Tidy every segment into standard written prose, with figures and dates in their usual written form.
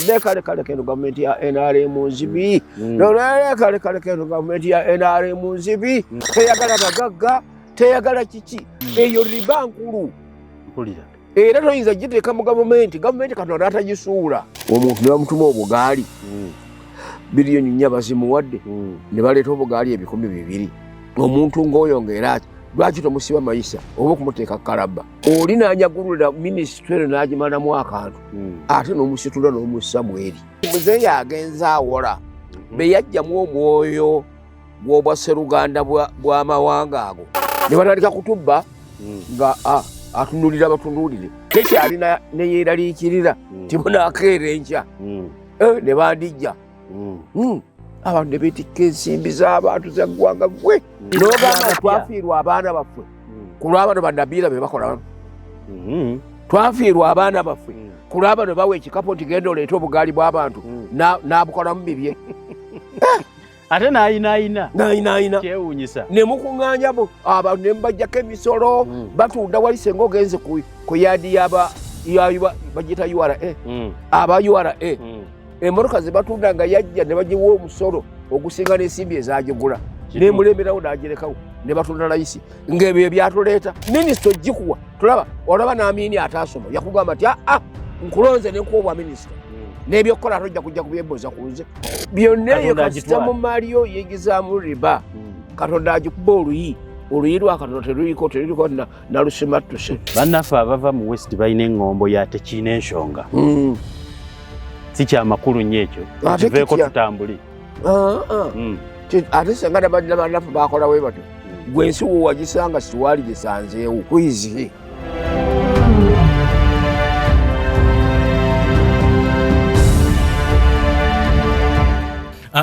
Leka leka leka leka, eno gavumenti ya NRM nzibi. Leka leka leka, eno gavumenti ya NRM nzibi, teyagala bagagga, teyagala kiki. Eyo riba nkulu. Mpulira. Era toyinza giteeka mu gavumenti, gavumenti Katonda atagisuula. Omuntu ne bamutuma obugaali, 4 biliyoni bazimuwadde, ne baleeta obugaali 2,000. Omuntu ng'oyo ng'era ati lwaki tomusiba mayisa oba okumuteeka kalaba? Oli n'anyagulula minisitule eno n'agimalamu akantu, ate n'omusitula n'omussa mweri. Muzeeyi agenza awola be yajjamu omwoyo gw'obwa sseruganda bw'amawanga ago, ne batandika kutubba nga atunulira batunuulire, tekyalina neyeeraliikirira timunaakeera enkya. Ne bandijja. Abantu ne beetikka ensimbi z'abantu za ggwanga. Gwe n'ogamba twafiirwa abaana baffe ku lwabano bannabiira be bakola. Twafiirwa abaana baffe ku lwabano bawa ekikapu nti genda oleete obugaali bw'abantu, n'abukolamu bibye. Ate n'ayinaayina. N'ayinaayina. Kyewuunyisa. Ne mukuŋŋaanya abantu ne mubajjako emisolo. Batunda wali senga ogenze ku yaadi yaba bagiyita URA, aba URA, emmotoka ze batunda nga yajja ne bagiwa omusolo ogusinga n'ensimbi ezagigula, nemulemerawo n'agirekawo ne batunda layisi. Ng'ebyo ebyatuleeta minisita ogikuwa tulaba olaba n'amiini ataasoma yakugamba nti aa, nkulonze nenkuwa obwa minisita n'ebyokukola ate ojja kujja kubyeboza ku nze byonna. Eyo Katonda kasita agitwala. mu maali yo oyingizaamu riba, Katonda agikuba oluyi. Oluyi lwa Katonda teruliko teruliko nalusimattuse. Bannaffe abava mu West balina eŋŋombo ya tekiina ensonga. Si kyamakulu nnyo ekyo. Ate kiveeko. kitya? Tutambule. Ah, ah. Ate senga nabannaffe bakola we batyo, gwe ensi wo wagisanga siwaali gisanzeewo kwizihe.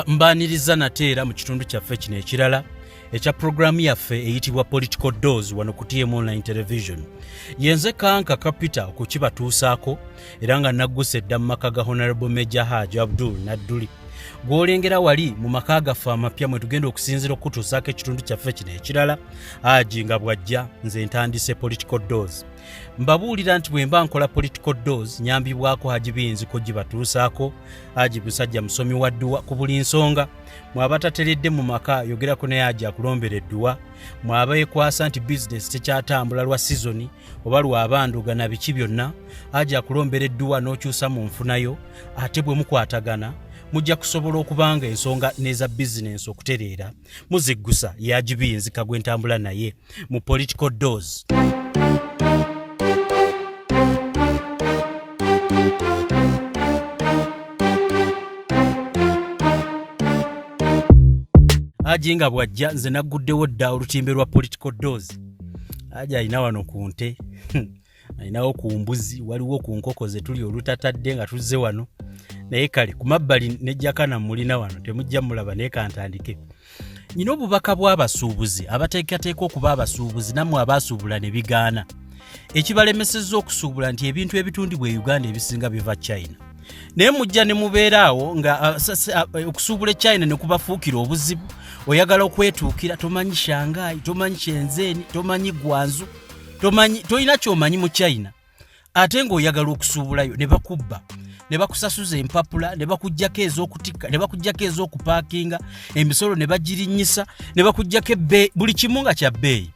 Mbaaniriza nate era mu kitundu kyaffe kino ekirala ekya puroguramu yaffe eyitibwa Political Dose wano ku TM Online Television. Yenze Kanka Kapita okukibatuusaako, era nga nagguse dda mu maka ga Honorable Major Haj Abdul Nadduli gw'olengera wali mu maka gaffe amapya mwe tugenda okusinziira okutuusaako ekitundu kyaffe kino ekirala. Haji nga bw'ajja, nze ntandise Political Dose. Mbabuulira nti bwe mba nkola Political Dose nyambibwako Haji Biyinziko gibatuusaako. Haji musajja musomi wa dduwa ku buli nsonga. Mwaba tateredde mu maka, yogerako naye Haji akulombera edduwa. Mwaba ekwasa nti bizinesi tekyatambula lwa sizoni oba lwabanduga na biki byonna, Haji akulombera edduwa n'okyusa mu nfunayo. Ate bwe mukwatagana mujja kusobola okubanga ensonga n'eza bizinensi okutereera muziggusa. Yagibiyinzika gwe ntambula naye mu Political Dose. Haji nga bw'ajja, nze nagguddewo dda olutimbe lwa Political Dose. Haji alina wano ku nte, alinawo ku mbuzi, waliwo ku nkoko ze tuli olutatadde nga tuzze wano, naye kale ku mabbali nejjakana mulina wano temujja mulaba. Naye kantandike nyina obubaka bw'abasuubuzi abateekateeka okuba abasuubuzi, nammwe abaasuubula ne bigaana. Ekibalemesezza okusuubula nti ebintu ebitundibwa e Uganda ebisinga biva China, naye mujja ne mubeera awo nga okusuubula e China ne kubafuukira obuzibu. Oyagala okwetuukira, tomanyi Shanghai, tomanyi Shenzhen, tomanyi Guangzhou, tomanyi, tolina kyomanyi mu China, ate ng'oyagala okusuubulayo ne bakubba ne bakusasuza empapula ne bakugjako ez'okutikka ne bakugjako ez'okupaakinga, emisolo ne bagirinnyisa ne bakugjako ebbeeyi, buli kimu nga kya bbeeyi.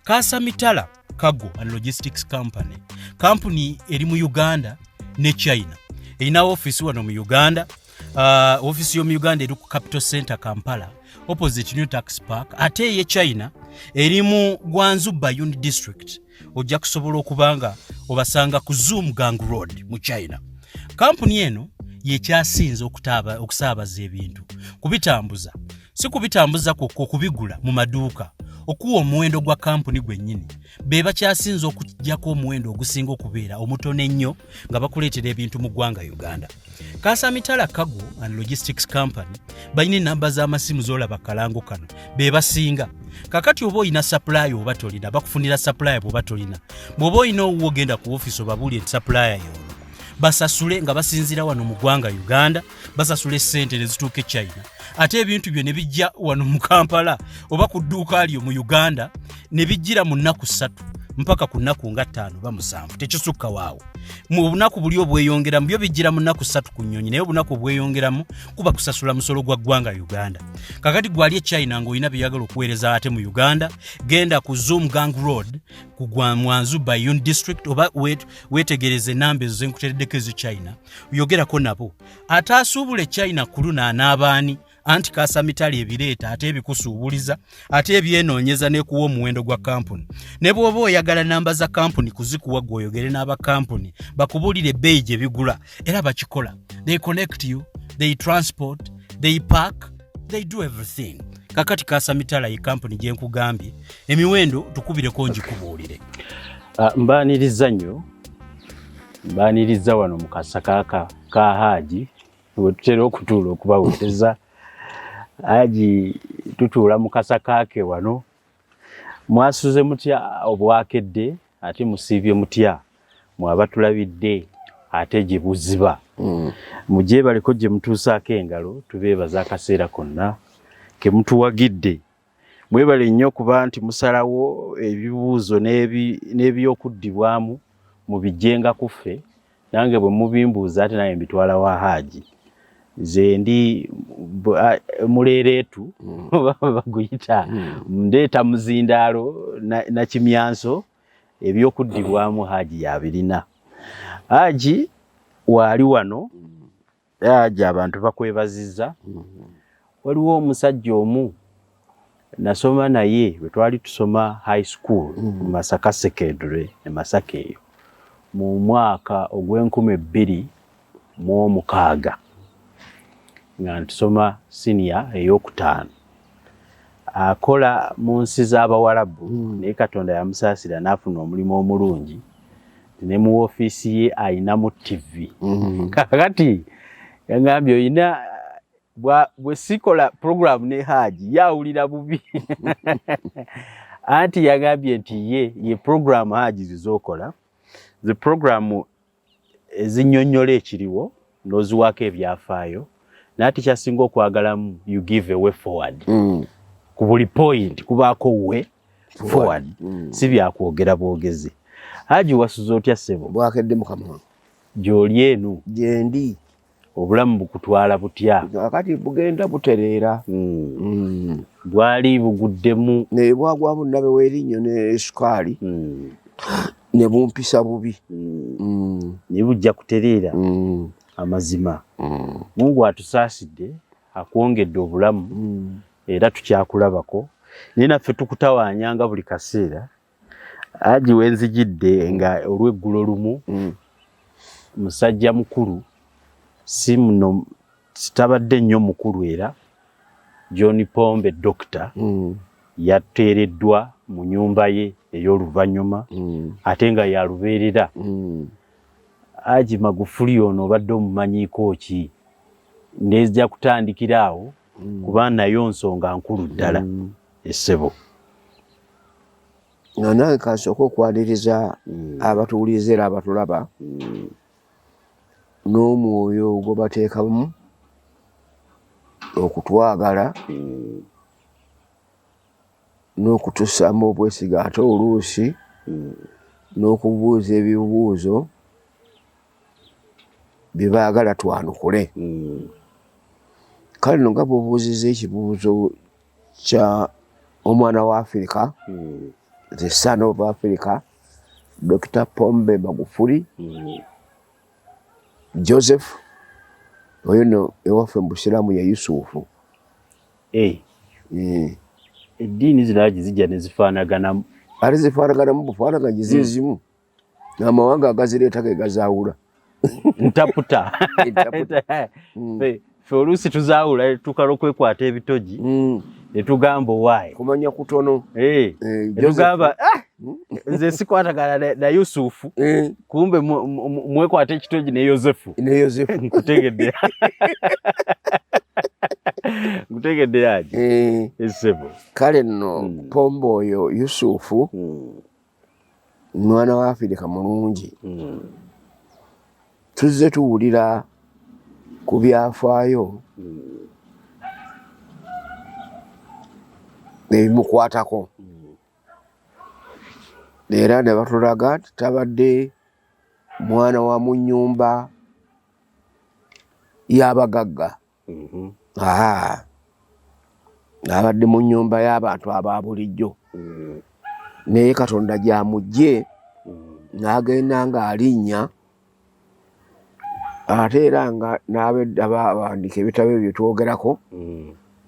Kasamitala Cargo and Logistics Company, kampuni eri mu Uganda ne China, erina ofiisi wano mu Uganda. Ofiisi y'omu Uganda eri ku Capital Center Kampala, opposite New Tax Park, ate eye China eri mu Guangzhou Baiyun District. Ojja kusobola okuba nga obasanga ku Zoom Gang Road mu China. Kampuni eno yekyasinze okusaabaza ebintu, kubitambuza, si kubitambuza kwokka, okubigula mu maduuka, okuwa omuwendo gwa kampuni gwennyini. Be bakyasinze okuggyako omuwendo ogusinga okubeera omutono ennyo nga bakuleetera ebintu mu ggwanga Uganda. Kasamitala Cargo and Logistics Company balina enamba z'amasimu z'olaba kalango kano, be basinga. Kakati oba olina supplier oba tolina, bakufunira supplier. Bw'oba tolina, bw'oba olina owuwo, ogenda ku ofiisi obabuulire nti supplier y'ono, basasule nga basinziira wano mu ggwanga Uganda. Basasula essente ne zituuka e China, ate ebintu byo ne bijja wano mu Kampala oba ku dduuka lyo mu Uganda ne bijjira mu nnaku 3. Mpaka ku nnaku nga 5 ba 7, tekisukka waawo. Mu bunaku buli obweyongeramu, byo bijjira mu nnaku 3 ku nnyonyi, naye obunaku obweyongeramu kuba kusasula musolo gwa ggwanga Uganda. Kakati gwali e China ng'olina byeyagala okuweereza ate mu Uganda, genda ku Zoom Gang Road ku gwa Mwanzu Baiyun District, oba weetegereze enamba ezo zenkutereddeko ezo China, yogerako nabo. Ate asuubula e China ku luno anaabaani? Anti kasamitali ebireeta ate ebikusuubuliza ate ebyenoonyeza n'ekuwa omuwendo gwa kampuni. Ne bw'oba oyagala namba za kampuni kuzikuwa, gwe oyogere n'aba kampuni bakubuulire ebbeeyi gye bigula, era bakikola. They connect you, they transport, they pack, they do everything. Kakati kasamitala ye kampuni gye nkugambye, emiwendo tukubireko ngikubuulire. Mbaaniriza nnyo, mbaaniriza wano mu kasaka ka Haaji we tutera okutuula okubaweereza. Haji, tutuula mu kasaka ke wano. Mwasuze mutya obwakedde, ate musiibye mutya mwabatulabidde ate gye buziba? Mugyebaleko gye mutuusaako engalo, tubeebaza akaseera konna ke mutuwagidde. Mwebale nnyo kuba nti musalawo ebibuuzo n'ebyokuddibwamu mubijjenga ku ffe. Nange bwe mubimbuuza ate nange mbitwala wa Haaji. Nze ndi muleereetu, oba baguyita ndeeta muzindaalo na kimyanso, ebyokuddibwamu Haaji yabirina. Haaji waali wano. Haaji, abantu bakwebazizza. Waliwo omusajja omu nasoma naye bwe twali tusoma high school mu Masaka Secondary e Masaka eyo mu mwaka ogw'e 2006, nga ntusoma senior ey'okutaano. Akola mu nsi z'Abawarabu, naye Katonda yamusaasira n'afuna omulimu omulungi, ne mu woofiisi ye ayinamu TV. Kakati yagambye oyina bwe sikola program ne Haji yawulira bubi. Anti yagambye nti ye ye program Haji zizokola ze program ezinnyonnyola ekiriwo n'oziwaako ebyafaayo, naye ate kyasinga okwagalamu, you give a way forward. Ku buli point kubaako way forward, si byakwogera bwogezi. Haji, wasuze otya ssebo? Bwakedde, mukama wange. Gy'oli eno? Gyendi. Obulamu bukutwala butya? Kakati bugenda butereera. Bwali buguddemu? Ne bwagwamu nabe w'erinnyo ne sukaali ne bumpisa bubi. Naye bujja kutereera. Amazima, Mungu atusaasidde, akwongedde obulamu, era tukyakulabako, naye naffe tukutawaanyanga buli kaseera. Haji, wenzijidde nga olw'eggulo lumu, musajja mukulu, si muno sitabadde nnyo mukulu, era John Pombe Doctor yateereddwa mu nyumba ye ey'oluvannyuma, ate nga yalubeerera. Haji, Magufuli ono obadde omumanyiiko ki? Ndejja kutandikira awo, kuba nayo nsonga nkulu ddala, essebo. Nga nange kansooka okwaniriza abatuwuliriza era abatulaba n'omwoyo gwe bateekamu okutwagala n'okutussaamu obwesige, ate oluusi n'okubuuza ebibuuzo bye baagala twanukule. Kale nno nga bw'obuuzizza ekibuuzo kya omwana wa Afirika, the son of Africa, Dr. Pombe Magufuli Joseph, oyo nno ewaffe mu Busiraamu ye Yusufu. Eddiini zino agi zijja ne zifaanaganamu. Ate zifaanaganamu bufaanaganyi, zizimu, amawanga agazireeta ge gazaawula. Ntaputa. Ntaputa. Ffe oluusi tuzaawula, tukala okwekwata ebitogi ne tugamba owaaye. Kumanya kutono. Netugamba, "Ah, nze sikwatagana na Yusufu." Kumbe mwekwata ekitogi ne Yosefu. Ne Yosefu. Nkutegedde, nkutegedde yaji, essebo. Kale nno, Pombe oyo Yusufu mwana wa Afirika mulungi. Tuzze tuwulira ku byafaayo ebimukwatako. Era ne batulaga nti tabadde mwana wa mu nnyumba y'abagagga. Abadde mu nnyumba y'abantu aba bulijjo. Naye Katonda gy'amuggye n'agenda ng'alinnya, ate era nga n'abedda bawandiika ebitabo ebyo twogerako,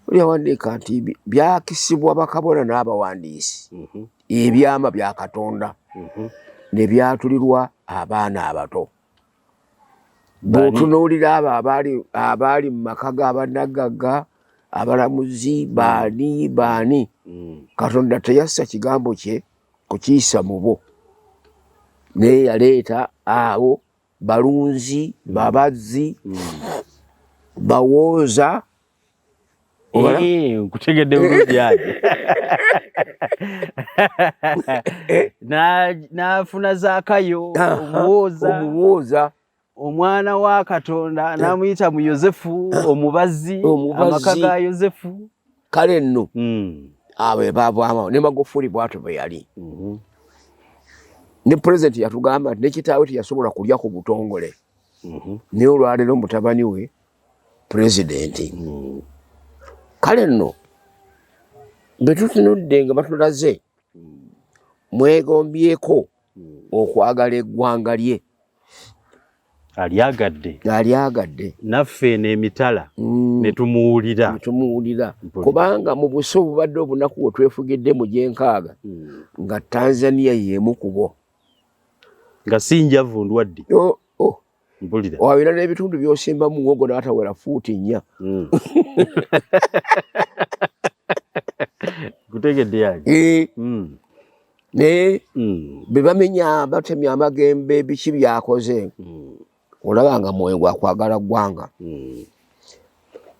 oli yawandiika nti byakisibwa bakabona n'abawandiisi ebyama bya Katonda ne byatulirwa abaana abato. Bw'otunuulira abo abaali mu maka g'abannagagga, abalamuzi, baani baani, Katonda teyassa kigambo kye kukiyisa mu bo, naye yaleeta abo balunzi, babazzi, bawooza. Nkutegedde bulungi aje n'afuna Zaakayo omuwooza, omwana wa Katonda n'amuyita mu Yosefu omubazzi, amaka ga Yosefu. Kale nno abo bavaamu ne Magufuli bw'atyo bwe yali. Ne pulezidenti yatugamba nti ne kitaawe teyasobola kulya ku butongole, naye olwaleero mutabani we pulezidenti. Kale nno bwe tutunudde nga batulaze mwegombyeko okwagala eggwanga lye. Alyagadde. Alyagadde. Naffe eno emitala ne tumuwulira. Ne tumuwulira. Kubanga mu buso obubadde obunaku we twefugidde mu gy'enkaaga nga Tanzania y'emu ku bo. Nga si njavu ndwadde. Mpulira. Wabira n'ebitundu by'osimba muwogo n'atawera fuuti 4. Kutegedde yange. Naye bwe bamenya batemya amagembe biki byakoze, olaba nga mwoyo gwa kwagala ggwanga.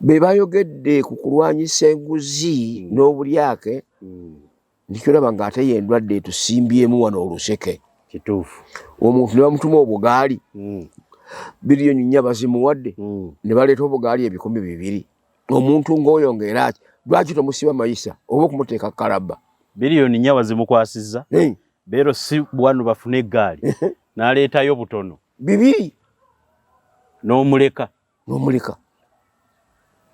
Bwe bayogedde ku kulwanyisa enguzi n'obulyake, nikiraba ng'ate ye endwadde etusimbyemu wano oluseke. Kituufu. Omuntu ne bamutuma obugaali, biliyoni 4 bazimuwadde, ne baleeta obugaali 2,000. Omuntu ng'oyo ng'era lwaki tomusiba mayisa oba okumuteeka kalabba? Biliyoni 4 bazimukwasizza, beero si wano bafune eggaali, n'aleetayo butono. 2. N'omuleka. N'omuleka.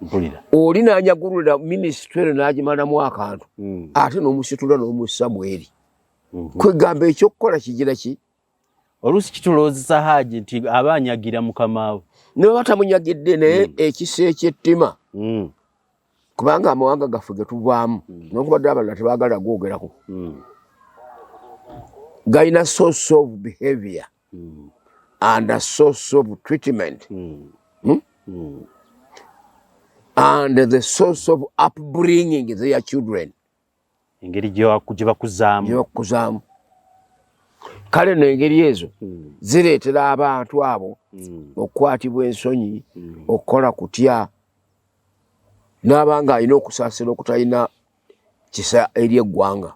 Mpulira. Oli n'anyagulula minisitule n'agimalamu akantu, ate n'omusitula n'omussa mweri. Kwegamba ekyokukola kigira ki? Oluusi kitulowoozesa Haji nti aba anyagira mukama we. Ne baba tamunyagidde naye ekisa eky'ettima. Kubanga amawanga gaffe ge tuvaamu, newankubadde abalala tebaagala gwogerako. Galina source of behavior and a source of treatment. And the source of upbringing their children. Engeri gye bakuzaamu. Gye bakuzaamu. Kale nno engeri ezo zireetera abantu abo okukwatibwa ensonyi, okukola kutya, n'abanga alina okusaasira okutalina kisa eri eggwanga.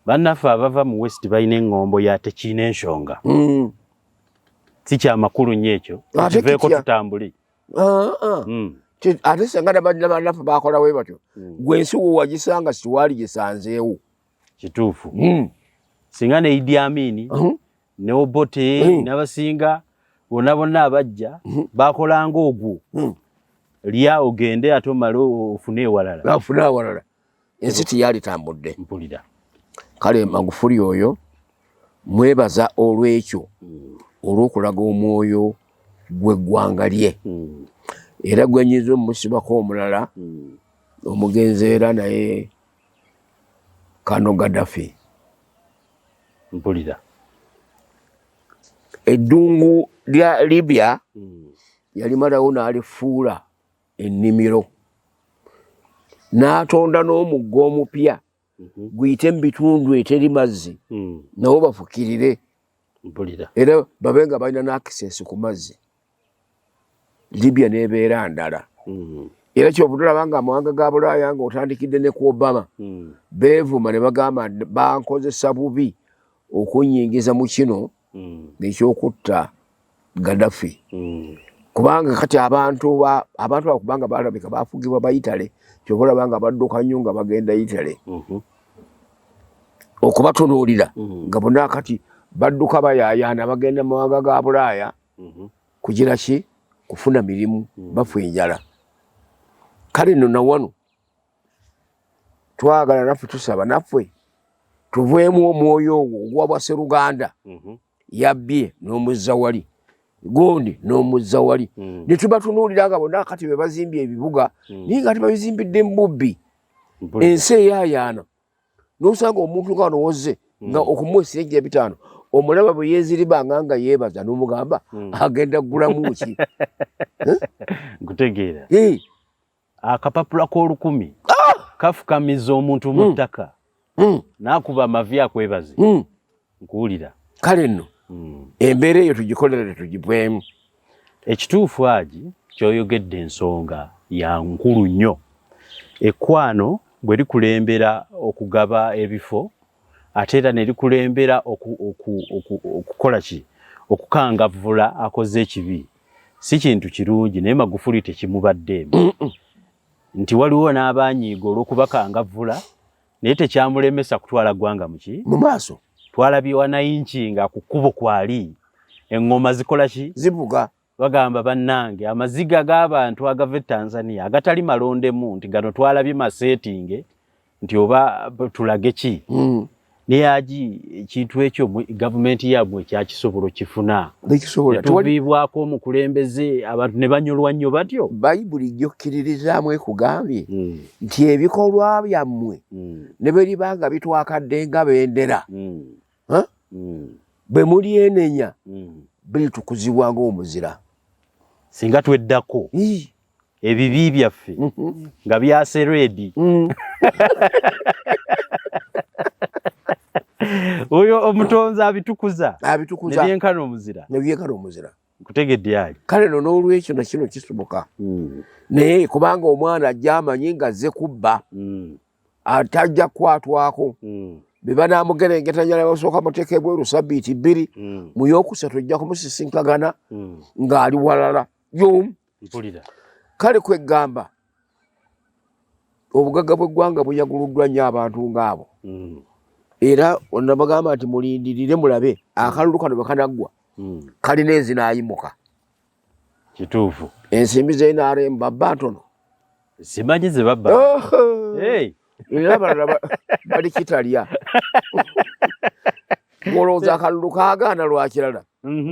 Bannaffe abava mu West balina eŋŋombo ya tekiina ensonga. Si kya makulu nnyo ekyo. Tuveeko tutambule. Ate singa bannaffe bakola bwe batyo, gwe ensi wo wagisanga siwaali gisanzeewo. Kituufu. Singa ne Idi Amin, ne Obote, n'abasinga bonna bonna abajja bakolanga ogwo. Lya ogende ate omale ofune ewalala. Ofune awalala. Ensi teyalitambudde. Mpulira. Kale Magufuli oyo mwebaza olw'ekyo, olw'okulaga omwoyo gw'eggwanga lye. Era gwe nnyinza omusibako omulala, omugenzi era naye Kano Gaddafi. Mpulira. Eddungu lya Libya yalimalawo n'alifuula ennimiro, n'atonda n'omugga omupya guyite mu bitundu eteri mazzi, nabo bafukirire. Mpulira. Era babe nga balina n'access ku mazzi. Libya n'ebeera ndala. Era kyova olaba nga amawanga ga Bulaaya ng'otandikidde ne ku Obama, beevuma ne bagamba bankozesa bubi okunnyingiza mu kino eky'okutta Gaddafi. Kubanga kati abantu abo kubanga balabika bafugibwa ba Italy, kyova olaba nga badduka nnyo nga bagenda Italy. Okubatunuulira nga bonna kati badduka bayaayaana bagenda mu mawanga ga Bulaaya kugira ki? Kufuna mirimu, bafa enjala. Kale nno nawano twagala naffe tusaba naffe tuveemu omwoyo ogwo ogwa bwasseruganda yabbye n'omuzza wali gundi n'omuzza wali ne tubatunuulira nga bonna kati be bazimbye ebibuga naye nga tebabizimbidde mu bubbi. Ensi eyaayaana n'osanga omuntu nga wano wozze nga okumuwa esiringi 500 omulaba bwe yeeziribanga nga yeebaza n'omugamba agenda kugulamu ki? Nkutegeera. Akapapula k'olukumi kafukamiza omuntu mu ttaka n'akuba amavi akwebaze. Nkuwulira. Kale nno embeera eyo tugikolere tugivwemu. Ekituufu agi ky'oyogedde ensonga ya nkulu nnyo. Ekkwano bwe likulembera okugaba ebifo ate era ne likulembera okukola ki, okukangavvula akoze ekibi, si kintu kirungi. Naye Magufuli tekimubaddeemu nti waliwo n'abanyiiga olw'okubakangavvula, naye tekyamulemesa kutwala ggwanga muki mu maaso. Twalabye wananchi nga ku kkubo kwali eŋŋoma zikola ki? Zivuga. Bagamba bannange amaziga g'abantu agava e Tanzania agatali malondemu nti gano twalabye maseetinge nti oba tulage ki. Naye agi ekintu ekyo gavumenti yammwe kyakisobola okifuna, tuviibwako omukulembeze abantu ne banyolwa nnyo batyo. Bayibuli gy'okkiririzaamu ekugambye nti ebikolwa byammwe ne bwe liba nga bitwakadde nga bendera, bwe mulyenenya biritukuzibwa ng'omuzira. Singa tweddako ebibi byaffe nga byasereedi oyo omutonzi abitukuza abitukuza nebyenkana omuzira, nebyenkana omuzira. Nkutegedde ali. Kale no n'olwekyo nakino kisoboka, naye kubanga omwana ajja amanyi nga azze kubba atajja kukwatwako, bwe banaamugerengetanya basooka muteeka ebweru sabbiiti 2, mu yokusatu ojja kumusisinkagana ng'ali walala y'omu. Kale kwegamba obugagga bw'eggwanga bunyaguluddwa nnyo abantu ng'abo. Era nabagamba nti mulindirire mulabe akalulu kano bwe kanaggwa, kalina ezinaayimuka. Kituufu. Ensimbi za NRM babba ntono. Simanyi ze babba. Era abalala bali kitalya. Olowooza akalulu kaagaana lwa kirala.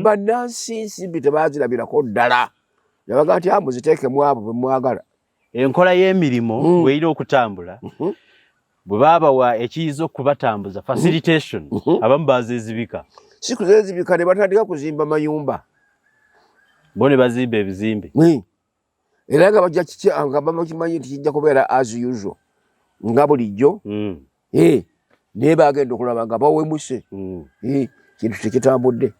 Bannansi nsimbi tebaazirabirako ddala. Nabaga nti muziteekemu abo be mwagala. Enkola y'emirimu bw'erina okutambula, bwe baabawa ekiyinza okubatambuza facilitation, abamu bazeezibika. Si kuzeezibika, ne batandika kuzimba mayumba. Bo ne bazimba ebizimbe. Era nga bajja kiki nga bakimanyi nti kijja kubeera as usual nga bulijjo. Naye bagenda okulaba nga bawemuse, kintu tekitambudde.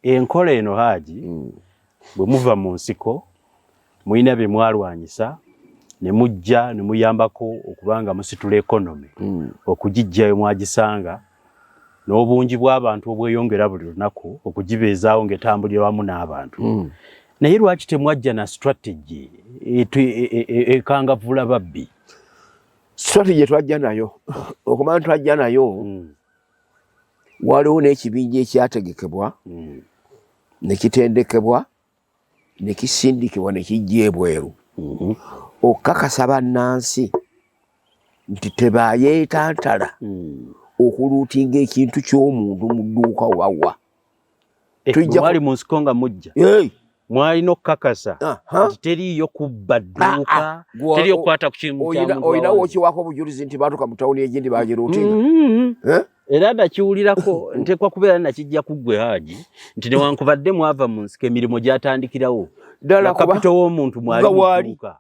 Enkola eno Haji, bwe muva mu nsiko mulina bye mwalwanyisa ne mujja ne muyambako okuba nga musitula economy okugiggyayo mwagisanga n'obungi bw'abantu obweyongera buli lunaku okugibeezaawo ng'etambulira wamu n'abantu. Naye lwaki temwajja na strategy ekangavvula babbi? Strategy twajja nayo, okumanya twajja nayo, waliwo n'ekibinja ekyategekebwa ne kitendekebwa ne kisindikibwa ne kijja ebweru okukakasa bannansi nti tebayeetantala okuluutinga ekintu ky'omuntu mu dduuka wawa. Mwali mu nsiko nga mujja mwalina okukakasa nti teriiyo kubba dduuka, teriiyo kukwata ku kintu. Olinawo okiwaako obujulizi nti baatuka mu tawuni egindi bagiruutinga? Era nakiwulirako nteekwa kubeera nakijja ku ggwe Haji nti newankubadde mwava mu nsiko emirimu gyatandikirawo ddala kapito w'omuntu mwali mu dduuka.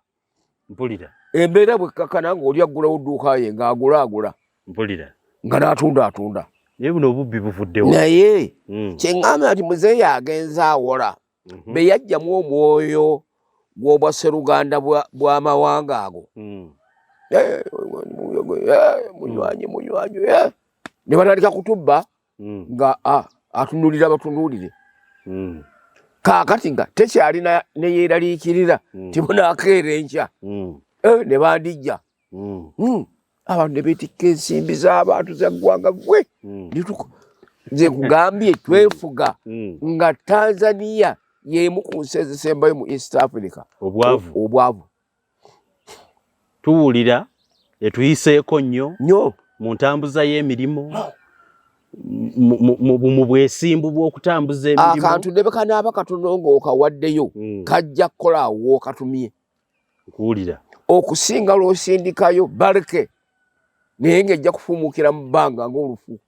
Mpulira. Embeera bwekkakkana ng'oli aggulawo dduuka ye ng'agulaagula. Mpulira. Nga n'atunda atunda. Naye buno obubbi buvuddewo. Naye kye ŋŋamba nti muzeeyi agenze awola be yajjamu omwoyo gw'obwasseruganda bw'amawanga ago. Munywanyi munywanyi ne batandika kutubba nga atunuulira batunuulire. Kaakati nga tekyalina ne yeeraliikirira tibunaakeera enkya ne bandijja. Abantu ne beetikka ensimbi z'abantu za ggwanga gwe. Nze nkugambye twefuga nga Tanzania y'emu ku nsi ezisembayo mu East Africa. Obwavu. Obwavu. Tuwulira etuyiseeko nnyo nnyo mu ntambuza y'emirimu, mu bwesimbu bw'okutambuza emirimu. Akantu ne bekanaaba katono ng'okawaddeyo, kajja kukola awo w'okatumye. Nkuwulira. Okusinga lw'osindikayo baleke naye ng'ejja kufuumuukira mu bbanga ng'olufu.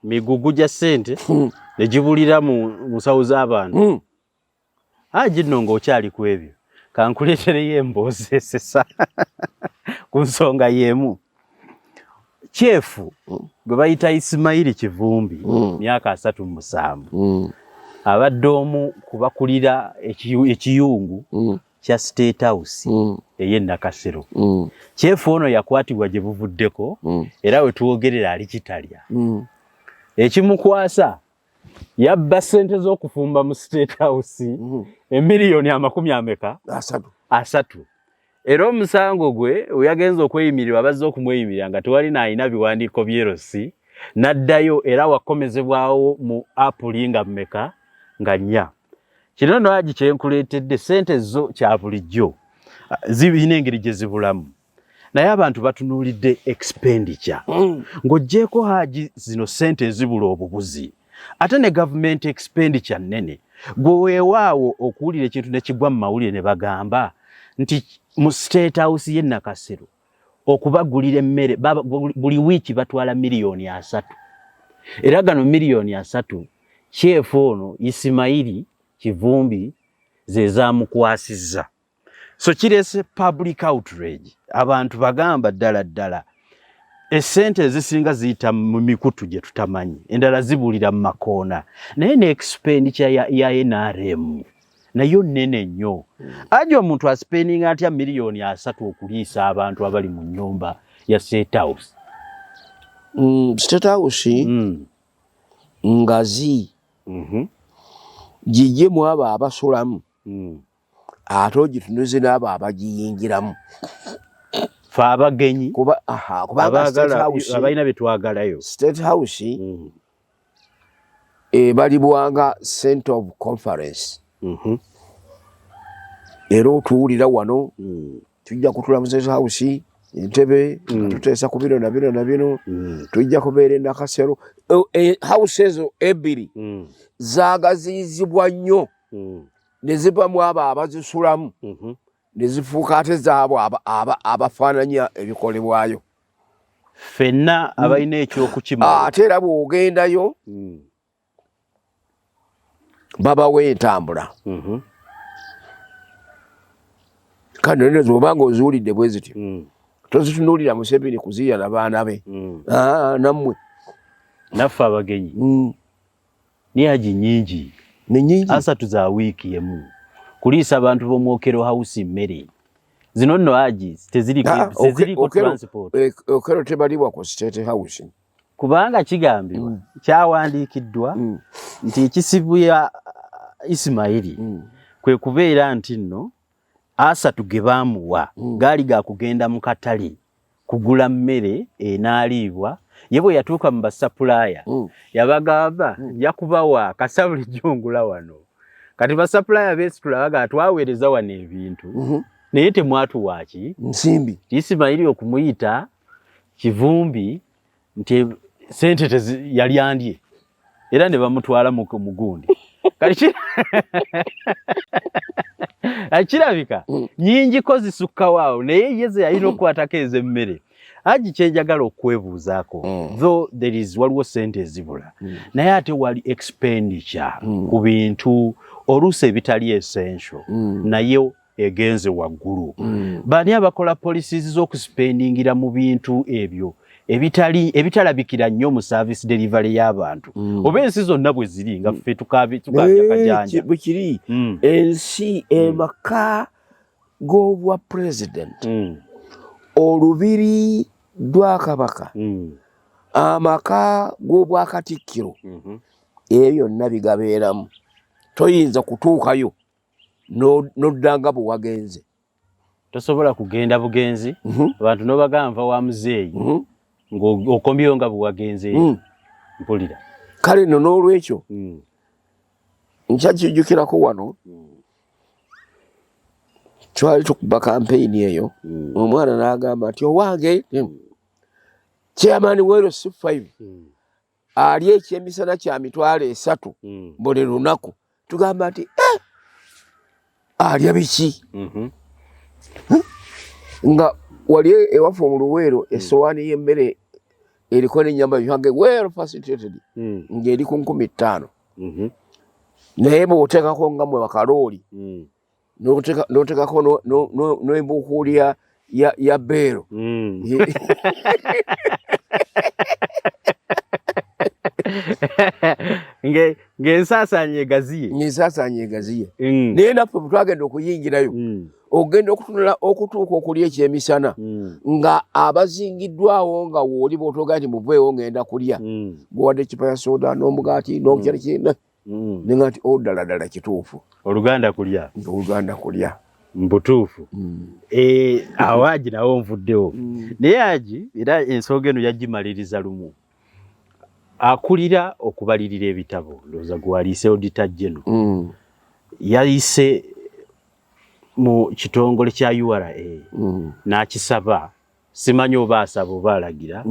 Migugu gya ssente ne gibulira mu nsawo z'abantu. Haji nno ng'okyali ku ebyo, kankuleetereyo emboozi esesa ku nsonga y'emu. Kyefu gwe bayita Isimayiri Kivumbi, myaka 37, abadde omu ku bakulira ekiyungu kya State House ey'e Nakasero. Kyefu ono yakwatibwa gye buvuddeko era we tuwogerera ali kitalya. Ekimukwasa, yabba ssente z'okufumba mu State House, emiliyoni amakumi ameka? 30. 30. Era omusango gwe weyagenza okweyimirirwa, bazze okumweyimirira nga tewali n'alina biwandiiko byerosi, n'addayo era wakomezebwawo mu Apuli nga mmeka? Nga 4. Kino nno Haji kyenkuleetedde, ssente zo kya bulijjo zirina engeri gye zibulamu, naye abantu batunuulidde expenditure. Ng'oggyeeko Haji zino ssente ezibula obubuzi, ate ne government expenditure nnene. Gwe weewaawo okuwulira ekintu ne kigwa mu mawulire ne bagamba nti mu State House y'e Nakasero okubagulira emmere buli wiiki batwala miliyoni 30, era gano miliyoni 30 kyefu ono Isimayiri Kivumbi ze zamukwasizza. So kireese public outrage, abantu bagamba ddala ddala essente ezisinga ziyita mu mikutu gye tutamanyi, endala zibulira mu makoona, naye ne expenditure ya NRM nayo nnene nnyo. Aja omuntu aspendinga atya miliyoni 30 okuliisa abantu abali mu nnyumba ya State House? State House ngazi gijje mu abo abasulamu, ate ogitunuze n'abo abagiyingiramu. Fe abagenyi. Kuba, aha, kubanga State House abalina bye twagalayo. State House ebalibwanga center of conference. Era otuwulira wano, tujja kutula mu State House Entebe nga tuteesa ku bino na bino na bino, tujja kubeera e Nakasero. House ezo ebbiri zaagaziizibwa nnyo ne ziva mu abo abazisulamu ne zifuuka ate zaabo abafaananya ebikolebwayo. Ffenna abalina ekyokukima. Ate era bw'ogendayo babawa entambula. Kale nene obanga oziwulidde bwe zityo, tozitunuulira Museveni kuziya na baana be. Ah, nammwe. Naffe abagenyi. Niyagi nyingi. Ni nyingi. 30 za wiiki emu kuliisa abantu b'omwokero house mmere. Zino nno Haji teziriko Ah, teziriko transport. Okello tebalibwa ku State House. Kubanga kigambibwa, kyawandiikiddwa nti ekisibu ya Isimayiri kwe kubeera nti nno 30 ge baamuwa gaali ga kugenda mu katale kugula mmere enaaliibwa. Ye bwe yatuuka mu basupplier, yabagamba, "Nja kubawa kasa bulijjo ngula wano." Kati basupplier beesitula bagaa, "Twaweereza wano ebintu, naye temwatuwa ki?" Nsimbi. Isimayiri okumuyita Kivumbi nti sente yali andye, era ne bamutwala mu mugundi. Kati kirabika nyingiko zisukkawo awo, naye ye ze yalina okukwatako ez'emmere. Haji, kyenjagala okwebuuzaako, though there is waliwo sente ezibula, naye ate wali expenditure ku bintu oluusi ebitali essential naye egenze waggulu. Bani abakola policies z'okuspendingira mu bintu ebyo ebitali ebitalabikira nnyo mu service delivery y'abantu? Oba ensi zonna bwe ziri nga ffe tukabya kajanja? Bwe kiri. Ensi, emaka g'obwa president, olubiri lwa kabaka, amaka g'obwakatikkiro, ebyo byonna bigabeeramu. Toyinza kutuukayo n'odda nga bwe wagenze. Tosobola kugenda bugenzi abantu n'obagamba nva wa muzeeyi. Ng'okomyewo nga bwe wagenzeeyo. Mpulira. Kale nno n'olwekyo nkyakijjukirako wano twali tukuba kampeyini eyo, omwana n'agamba nti owange chairman wa LC5 ali ekyemisana kya 300,000 buli lunaku. Tugamba nti eh, alya biki? Nga wali ewaffe mu Luweero essowaani y'emmere eriko n'ennyama yange well facilitated ng'eri ku 5,000, naye bw'oteekako nga mwe bakalooli n'oteekako n'embukuuli ya beero Ng'ensaasaanya egaziye. Ng'ensaasaanya egaziye. Naye naffe bwe twagenda okuyingirayo, ogenda okutunula okutuuka okulya ekyemisana nga abazingiddwawo nga wooli bw'otoga nti muveewo ngenda kulya, gwewadde eccupa ya soda n'omugaati n'okyali kina nenga nti o ddala ddala kituufu. Oluganda kulya. Oluganda kulya. Mbutuufu. Awo Haji nawo nvuddewo. Naye Haji era ensonga eno yagimaliriza lumu. Akulira okubalirira ebitabo, ndowooza gwaliise Auditor General, yayise mu kitongole kya URA n'akisaba, simanyi oba asaba oba alagira,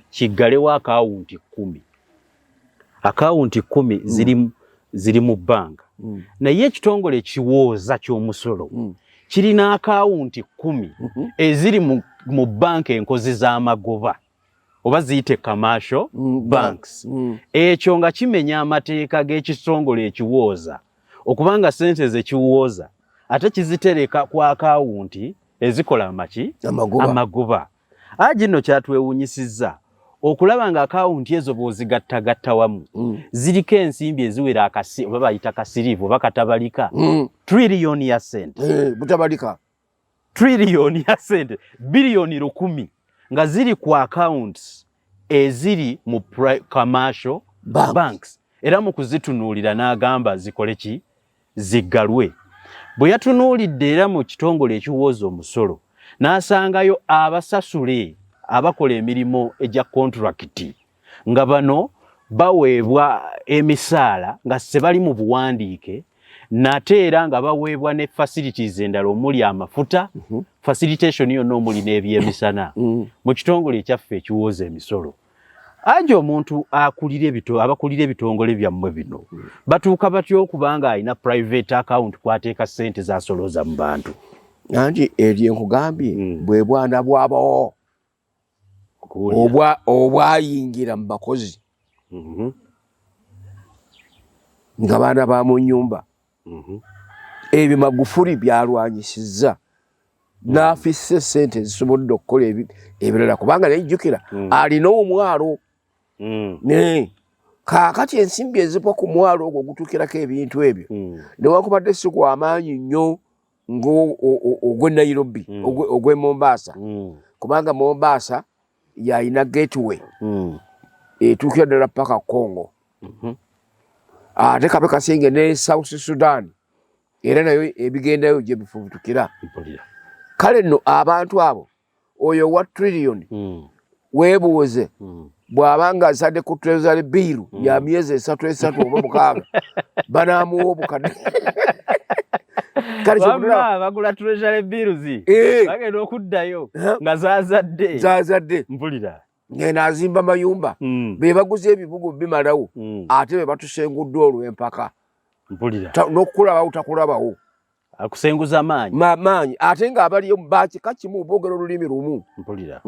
kiggalewo akawunti 10. Akawunti 10 ziri mu bbanka, naye ekitongole ekiwooza ky'omusolo kirina akawunti 10 eziri mu bbanka enkozi z'amagoba oba ziyite commercial banks. Ekyo nga kimenya amateeka g'ekitongole ekiwooza, okubanga sente zekiwooza ate kizitereka ku akawunti ezikola amaki? Amagoba. Amagoba. Haji nno kyatwewuunyisizza okulaba nga akawunti ezo bw'ozigattagatta wamu ziriko ensimbi eziwera akasi, oba bayita kasiriivu oba katabalika, triliyoni ya sente. Butabalika. Triliyoni ya sente, 1,000 billion nga ziri ku accounts eziri mu commercial banks. Banks. Era mu kuzitunuulira n'agamba zikole ki? Ziggalwe. Bwe yatunuulidde era mu kitongole ekiwooza omusolo n'asangayo abasasule abakola emirimu egya kontrakiti nga bano baweebwa emisaala nga sebali mu buwandiike, nate era nga baweebwa ne facilities endala omuli amafuta, facilitation yonna omuli n'ebyemisana mu kitongole ekyaffe ekiwooza emisolo. Aje omuntu akulira abakulira ebitongole byammwe bino batuuka batya okuba nga alina private account kwateeka ssente zasolooza mu bantu? Anti eryo nkugambye bwe bwana bwabo Kuwulira. Obwayingira mu bakozi nga baana ba mu nnyumba. Ebyo Magufuli byalwanyisizza n'afissa sente ezisobodde okukola ebirala, kubanga naye jjukira alina omwalo. Ne kaakati ensimbi eziva ku mwalo ogwo ogutuukirako ebintu ebyo, newankubadde si gwa maanyi nnyo ng'ogw'e Nairobi, ogw'e Mombasa, kubanga Mombasa yalina gateway etuukira ddala paka Congo, ate kabe kasinge ne South Sudan era nayo ebigendayo gye bifubutukira. Mpulira. Kale nno abantu abo, oyo wa trillion, weebuuze bw'aba nga asadde ku treasury bill ya myezi 3 3 oba 6, banaamuwa obukadde. Kale Wamma bagula treasury bills, bagenda okuddayo nga zaazadde. Zaazadde. Mpulira. Ngenda azimba mayumba, be baguze ebibuga bimalawo, ate be batusenguddwa olw'empaka. Mpulira. N'okukulabawo takulabawo. Akusenguza maanyi. Maanyi, ate ng'abaliyo bakika kimu, boogera olulimi lumu. Mpulira.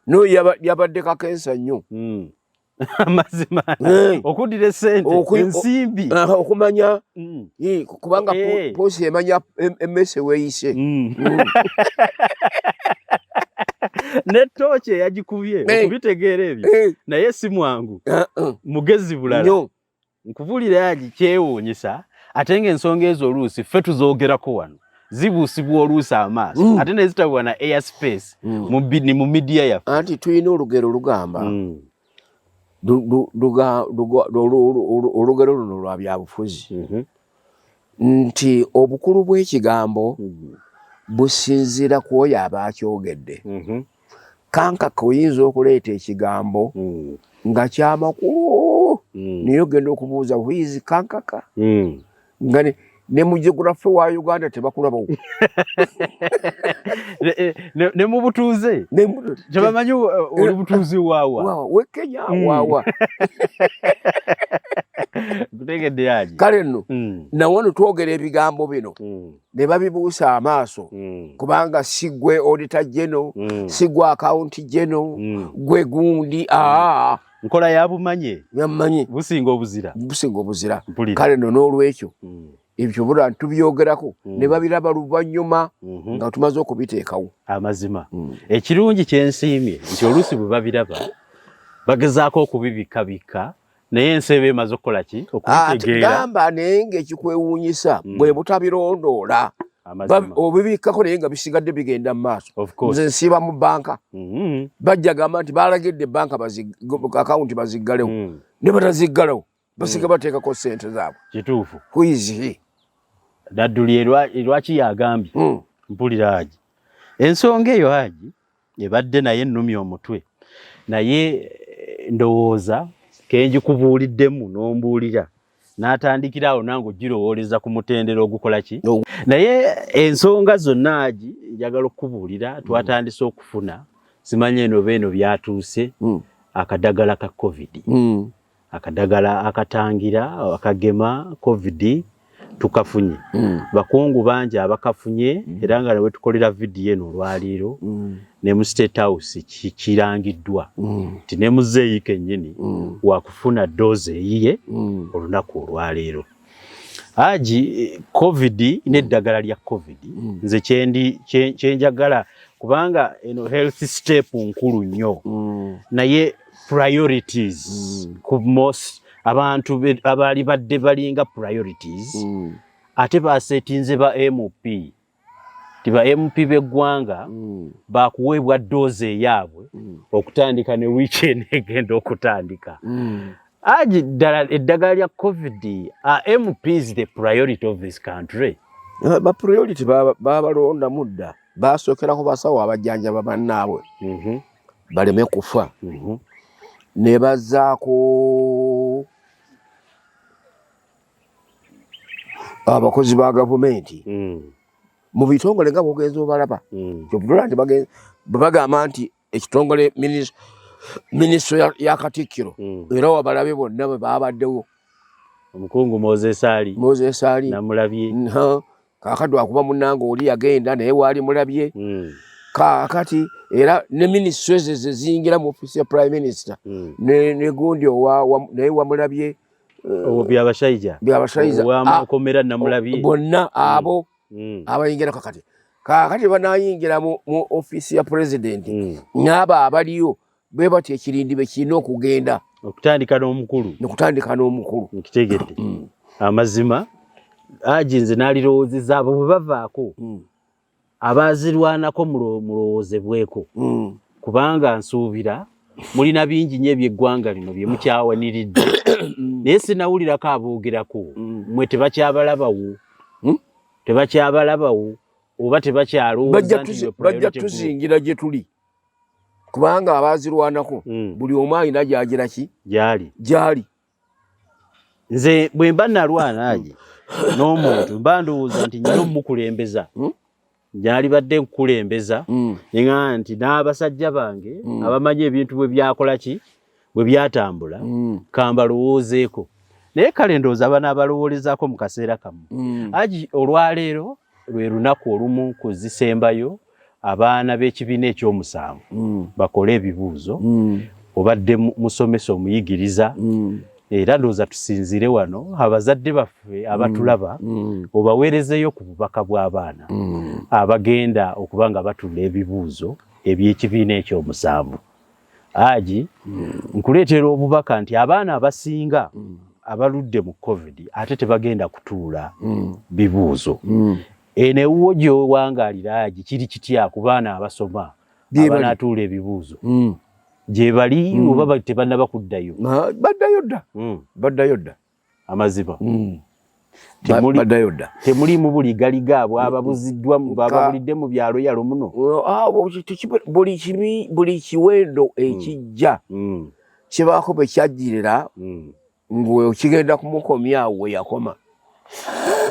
N'oyo yabadde kakensa nnyo. Amazima. Okuddira esente, ensimbi. Okumanya kubanga posi emanya emmese weeyise. Ne tooki eyagikubye okubitegeera ebyo, naye si mwangu, mugezi bulala. Nnyo. Nkubulira Haji, kyewuunyisa ate ng'ensonga ezo oluusi ffe tuzoogerako wano zibuusibwa oluusi amaaso ate ne zitabwa na air space mu media yaffe. Anti tulina olugero lugamba olugero luno lwa byabufuzi nti obukulu bw'ekigambo businziira ku oyo aba akyogedde. Kankaka oyinza okuleeta ekigambo nga kyamakulu, naye ogenda okubuuza, "Who is Kankaka?" Nga ne mu geography wa Uganda tebakulabawo. Ne mu butuuze tebamanyi oli butuuze waawa. Wawa we Kenya, wawa. Nkutegedde, Haji. Kale nno, nawano twogera ebigambo bino ne babibuusa amaaso, kubanga si gwe auditor general, si gwe accountant general, gwe gundi aa. Nkola ya bumanye. Yamanyi. Businga obuzira. Businga obuzira. Mpulira. Kale nno, n'olwekyo ebyo bula tubyogerako ne babiraba luvannyuma nga tumaze okubiteekawo. Amazima, ekirungi kyensiimye nti oluusi bwe babiraba bagezaako okubibikabika, naye ensi eba emaze okukola ki? Okubitegeera. Gamba, naye ng'ekikwewuunyisa bwe butabirondoola. Amazima. Obibikkako naye nga bisigadde bigenda mu maaso. Of course. Nze nsiiba mu banka. Bajja gamba nti balagidde banka akawunti baziggalewo, ne bataziggalawo, basiga bateekako sente zaabwe. Kituufu. Who is he? Nadduli lwaki yagambye. Mpulira, Haji. Ensonga eyo, Haji, ebadde naye ennumya omutwe, naye ndowooza kenjikubuuliddemu n'ombuulira n'atandikira awo nange ogirowooleza ku mutendera ogukola ki. Naye ensonga zonna, Haji, njagala okukubuulira, twatandise okufuna, simanyi eno oba eno byatuuse, akadagala ka COVID. Akadagala akatangira, akagema COVID tukafunye. Bakungu bangi abakafunye, era nga newetukolera vidiyo eno olwaleero, ne mu State House kirangiddwa nti ne muzeeyi kennyini wakufuna doozi eyiye olunaku olwaleero. Haji, COVID n'eddagala lya COVID, nze kyendi kyenjagala, kubanga eno health step nkulu nnyo, naye priorities ku most abantu abaali badde balinga priorities, ate basetinze ba MP ti ba MP b'eggwanga bakuweebwa doozi eyaabwe okutandika ne wiiki eno egenda okutandika. Haji, ddala eddagala lya COVID, are MPs the priority of this country? Ba priority babalondamu dda, basookerako basawo abajjanjaba bannaabwe baleme kufa, ne bazzaako abakozi ba gavumenti mu bitongole nga bwogenza obalaba. Kyovula nti bwe bagamba nti ekitongole minisitule ya Katikkiro, era wabalabe bonna bwe babaddewo. Omukungu Moses Ali. Moses Ali. Namulabye. Kaakati lwakuba munnange oli yagenda, naye waali mulabye. Kaakati era ne minisitule ezo zeziyingira mu ofiisi ya Prime Minister, ne gundi naye wamulabye. Obwo Byabashaija. Byabashaija. Owamakomera namulabye. Bonna abo abayingira. Kakati banayingira mu ofiisi ya president, n'abo abaliyo bwe batyo ekirindi be kirina okugenda. Okutandika n'omukulu. Nokutandika n'omukulu. Nkitegedde. Amazima, Haji, nze naalirowoozezza abo bwe bavaako, abaazirwanako mulowoozebweko, kubanga nsuubira mulina bingi nnyo ebyeggwanga lino bye mukyawaniridde, naye sinawulirako aboogerako. Mmwe tebakyabalabawo? Hmm? Tebakyabalabawo oba tebakyalowooza Bajja nti bajja priority group? Tuzingira gye tuli, kubanga abaazirwanako buli omu alina gyagira ki. Gyali. Gyali. Nze bwe mba nalwana, Haji, n'omuntu, mba ndowooza nti nyina omukulembeza, nyalibadde nkukulembeza, neŋŋamba nti n'abasajja bange abamanyi ebintu bwe byakola ki, bwe byatambula, kambalowoozeeko. Naye kale ndowooza banaabalowoolezaako mu kaseera kamu. Haji, olwaleero lwe lunaku olumu ku zisembayo abaana b'ekibiina ekyomusanvu bakole ebibuuzo. Obadde musomesa, omuyigiriza, era ndowooza tusinziire wano abazadde baffe abatulaba, obaweerezeeyo ku bubaka bw'abaana abagenda okuba nga batuula ebibuuzo eby'ekibiina ekyomusanvu. Haji, nkuleetera obubaka nti abaana abasinga abaludde mu COVID ate tebagenda kutuula bibuuzo. Eno ewuwo gy'owangaalira, Haji, kiri kitya ku baana abasoma Gye bali. abanaatuula ebibuuzo? Gye bali oba tebannaba kuddayo? Baddayo dda. Baddayo dda. Amazima. Baddayo dda. Temuliimu buligaliga bwababuziddwa bwababulidde mu byalo yalo muno? Ah, buli kibi, buli kiwendo ekijja kibaako bwe kyajjirira ng'okigenda kumukomya awo we yakoma.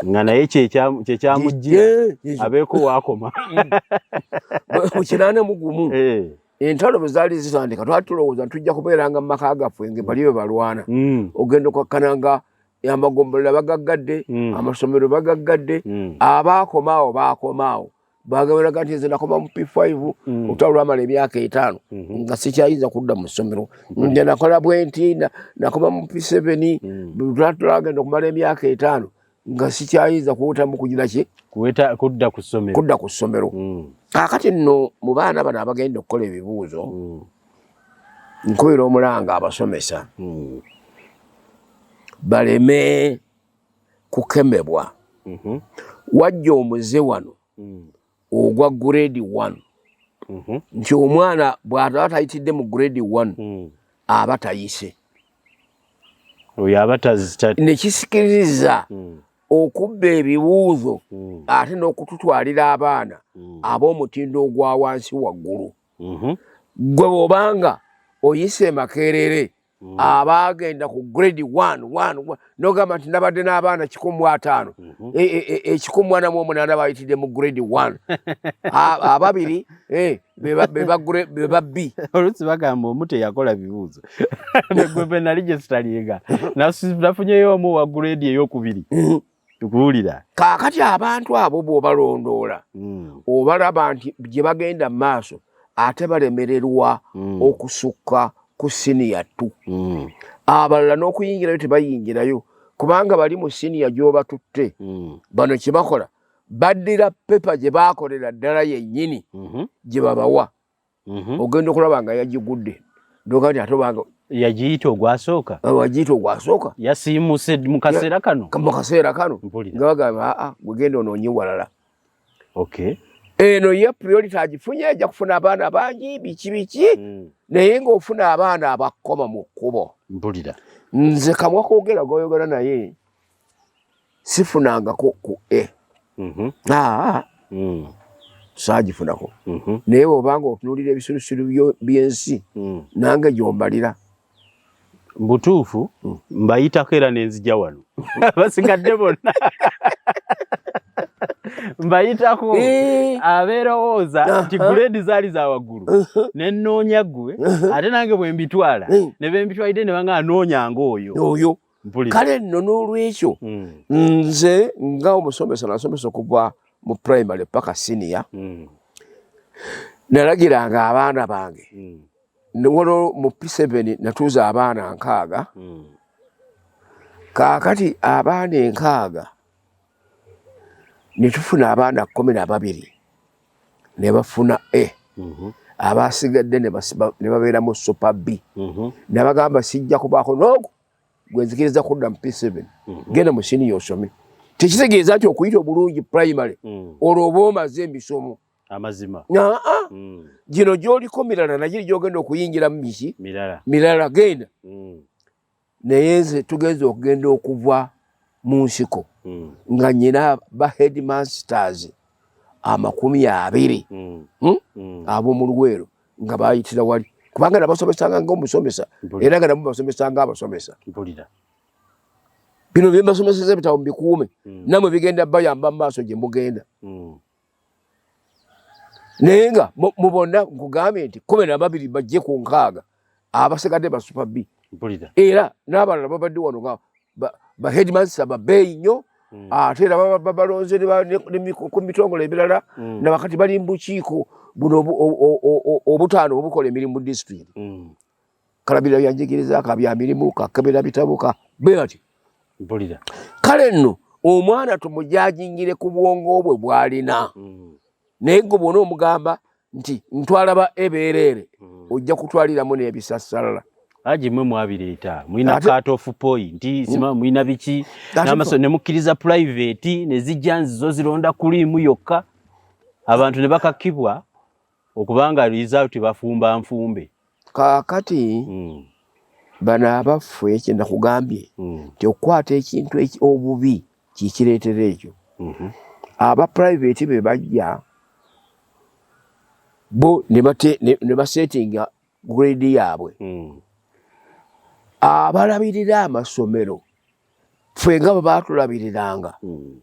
Nga naye kyekyamujjira abeeko waakoma. Mu 81 entalo bwe zaali zitandika, twali tulowooza tujja kubeeranga mu maka gaffe nga bali bwe balwana. Ogenda okwakkana nga amagombolola bagaggadde, amasomero bagaggadde, abaakoma awo baakoma awo. Bagambiraga nti nze nakoma mu P5, olutalo lwamala emyaka 5 nga sikyayinza kudda mu ssomero. Nze nakola bwe nti nakoma mu P7, twagenda okumala emyaka 5 nga sikyayinza kuwutamu kugira ki? Kudda ku ssomero. Kudda ku ssomero. Kaakati nno mu baana bano abagenda okukola ebibuuzo, nkubira omulanga abasomesa baleme kukemebwa. Wajja omuze wano ogwa grade 1, nti omwana bw'ataba tayitidde mu grade 1 aba tayise. Oyo aba Ne kisikiriza okubba ebibuuzo ate n'okututwalira abaana ab'omutindo ogwa wansi waggulu. Gwe bw'obanga oyise Makerere, abaagenda ku grade 1 1 1, n'ogamba nti nabadde n'abaana 150, 148 bayitidde mu grade 1, ababiri be ba B. Oluusi bagamba omu teyakola bibuuzo. Gwe bwe nali gye sitalinga nafunyeyo omu wa grade eyokubiri, tukuwulira. Kaakati abantu abo bw'obalondoola, obalaba nti gye bagenda mu maaso ate balemererwa okusukka ku siniya 2. Abalala n'okuyingirayo tebayingirayo kubanga bali mu siniya gy'obatutte. Bano kye bakola, baddira pepa gye baakolera ddala yennyini gye babawa. Ogenda okulaba nga yagigudde, ndoga nti ate obanga yagiyita ogwasooka. Wagiyita ogwasooka. Yasiimuse mu kaseera kano. Mu kaseera kano. Mpulira. Nga bagamba, aa, gwegenda onoonye walala. Eno ye priority agifunye, ajja kufuna abaana bangi biki biki, naye ng'ofuna abaana abakoma mu kkubo. Mpulira. Nze kamwa koogera goyogera naye sifunangako ku A. Aa, saagifunako. Naye bw'obanga otunuulira ebisulusulu by'ensi, nange gy'ombalira. Mbutuufu mbayitako era nenzija wano, basigadde bonna mbayitako. Abeerowooza nti grade zaali za waggulu, nenoonya ggwe, ate nange bwe mbitwala ne bembitwalidde ne banga anoonyanga oyo. Oyo. Mpulira. Kale nno n'olwekyo, nze nga omusomesa nasomesa okuva mu primary paka senior, nalagiranga abaana bange. Waliwo mu P7 natuuza abaana 60. Kaakati abaana 60 ne tufuna abaana 12 ne bafuna A, abasigadde ne babeera mu super B. Nabagamba sijja kubaako n'ogwo gwe nzikiriza kudda mu P7, genda mu senior osome. Tekitegeeza nti okuyita obulungi primary olwo oba omaze emisomo. Amazima. Aa, gino gy'oliko mirala, nagiri gy'ogenda okuyingiramu miki? Mirala. Mirala genda. Naye nze tugenza okugenda okuva mu nsiko nga nyina ba headmasters 20 ab'omu Luweero nga bayitira wali, kubanga nabasomesanga ng'omusomesa era nga nabo basomesanga abasomesa. Mpulira. Bino bye mbasomeseza ebitabo mbikuume, nammwe bigenda bayamba mu maaso gye mugenda. Naye nga mu bonna nkugambye nti 12 bajje ku 60, abasigadde ba super B. Mpulira. Era n'abalala babadde wano nga ba headmaster babeeyi nnyo, ate era babalonze ku mitongole emirala, nabakati bali mu bukiiko buno obutaano obukola emirimu mu disitulikiti. Kalabira byanjigiriza, ka bya mirimu, kakebera bitabo, ka bwe bati. Mpulira. Kale nno omwana tumujajingire ku bwongo bwe bw'alina. Naye gwe bw'ona omugamba nti ntwala ba ebeereere, ojja kutwaliramu n'ebisassalala. Haji, mwe mwabireeta, mulina cut off point, sima mulina biki n'amaso ne mukkiriza private ne zijja nzizo zironda kuliimu yokka, abantu ne bakakibwa okubanga result bafumba nfumbe. Kaakati bano abaffe kye nakugambye nti okukwata ekintu obubi. Kikireetera ekyo. Aba private be bajja bo ne basetinga grade yaabwe. Abalabirira amasomero ffe nga bwe baatulabiriranga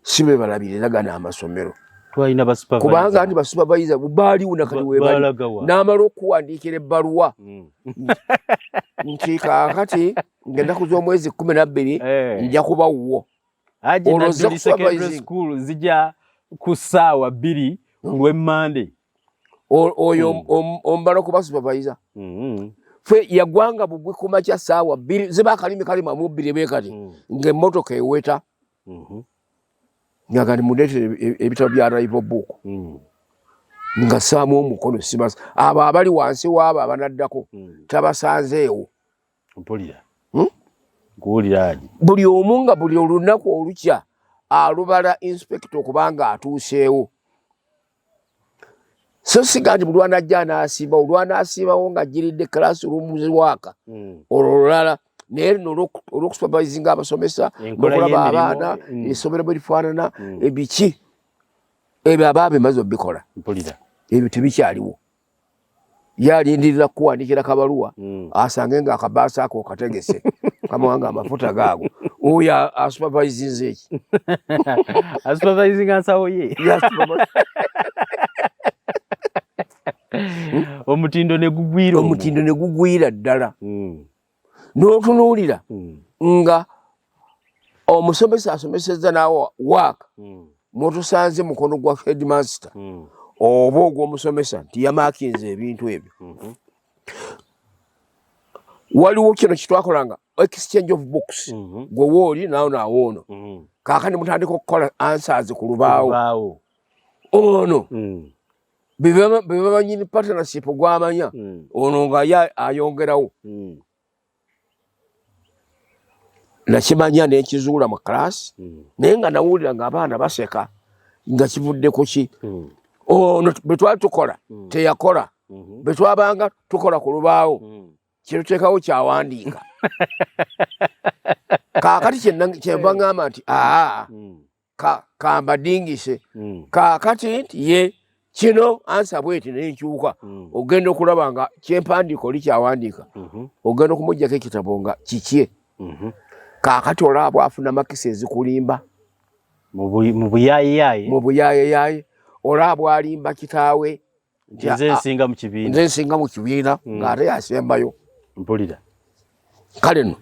si be balabirira gano amasomero. Twalina ba supervisor. Kubanga nti ba supervisor baaliwo nakati webali. Balagawa. N'amala okuwandiikira ebbaluwa nti kaakati ng'ennaku z'omwezi 12 nja kuba wuwo. Haji Olwo ozze Nadduli Secondary kusupervising. School nzija ku ssaawa 2 ku lw'Emmande. Oyo omubala okuba supervisor. Ffe yagwanga bugwi ku makya ssaawa 2 ziba akalimi kalima mu 2 bwe kati ng'emmotoka eweta. Nga ndi muleetere ebitabo bya arrival book. Nga ssaamu omukono sibasa. Abo abali wansi w'abo abanaddako tabasanzeewo. Mpulira. Hmm? Nkuwulira Haji. Buli omu nga buli olunaku olukya alubala inspector okubanga atuuseewo. So siga nti buli lwanajja n'asiibawo, lwanaasiibawo ng'ajjiridde classroom waaka. Olwo lulala. Naye luno olw'okusupervisinga abasomesa, Enkola n'okulaba y'emirimu, abaana, essomero bwe lifaanana, ebiki. Ebyo aba abimaze obikola. Mpulira. Ebyo tebikyaliwo. Ye alindirira kukuwandiikira kabaluwa, asange ng'akabaasa ako kategese. Kamuwanga amafuta gaago. Oyo asupervisinze eki? Asupervisinga nsawo ye. Omutindo ne gugwira omwo. Omutindo ne gugwira ddala. N'otunuulira nga omusomesa asomesezza naawe waaka, mw'otusanze mukono gwa headmaster oba ogw'omusomesa nti yamaakinze ebintu ebyo. Waliwo kino kye twakolanga exchange of books. Gwe wooli naawe naawe ono. Kaakati mutandika okukola answers ku lubaawo. Lubaawo. Ono bye bamanyi partnership gw'amanya, ono nga ye ayongerawo. Nakimanya n'ekizuula mu class, naye nga nawulira ng'abaana baseka nga kivudde ku ki. Ono bwe twali tukola teyakola, bwe twabanga tukola ku lubaawo kyetuteekawo kyawandiika. Kaakati kyenva ŋŋamba nti aa, kambadingise. Kaakati nti ye kino ansa bweti n'enkyuka, ogenda okulaba nga kyempandiika oli kyawandiika, ogenda okumuggyako ekitabo nga kikye. Kaakati olaba bw'afuna makisi ezikulimba. Mu buyaayeyaye. Mu buyaayeyaye. Olaba bw'alimba kitaawe. Nze nsinga mu kibiina. Nze nsinga mu kibiina, ng'ate yasembayo. Mpulira. Kale nno,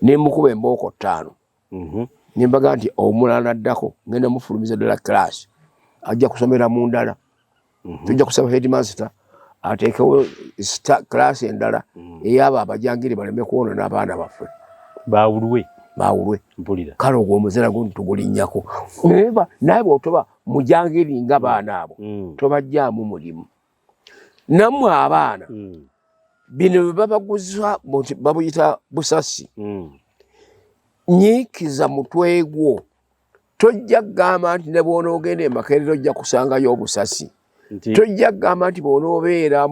ne mukuba embooko 5. Ne mbaga nti omulala addako ngenda mufulumiza ddala class, ajja kusomera mu ndala. Tujja kusaba headmaster ateekewo class endala ey'abo abajangiri baleme kwonoona abaana baffe. Baawulwe. Baawulwe. Mpulira. Kale ogwo omuzira guno tugulinnyako. Naye bw'otoba mujangiri nga baana abo, tobajjaamu mulimu. Nammwe abaana, bino bwe babaguza babuyita busasi. Nyiikiza mutwe gwo. Tojja kugamba nti ne bw'onoogenda e Makerere ojja kusangayo obusasi. Tojja kugamba nti bw'onoobeera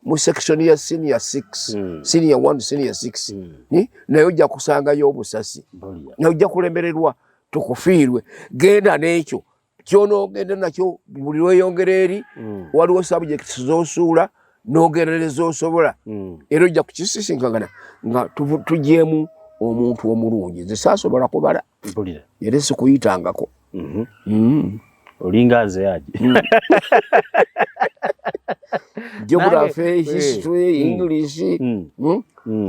mu section ya senior 6, senior 1, senior 6, naye ojja kusangayo obusasi. Naye ojja kulemererwa tukufiirwe. Genda n'ekyo ky'onoogenda nakyo buli lweyongera eri, waliwo subjects z'osuula n'ogenda ne z'osobola. Era ojja kukisisinkana nga tugyemu omuntu omulungi. Nze saasobola kubala. Mpulira. Era sikuyitangako. Olinga nze aje. Geography, history, English,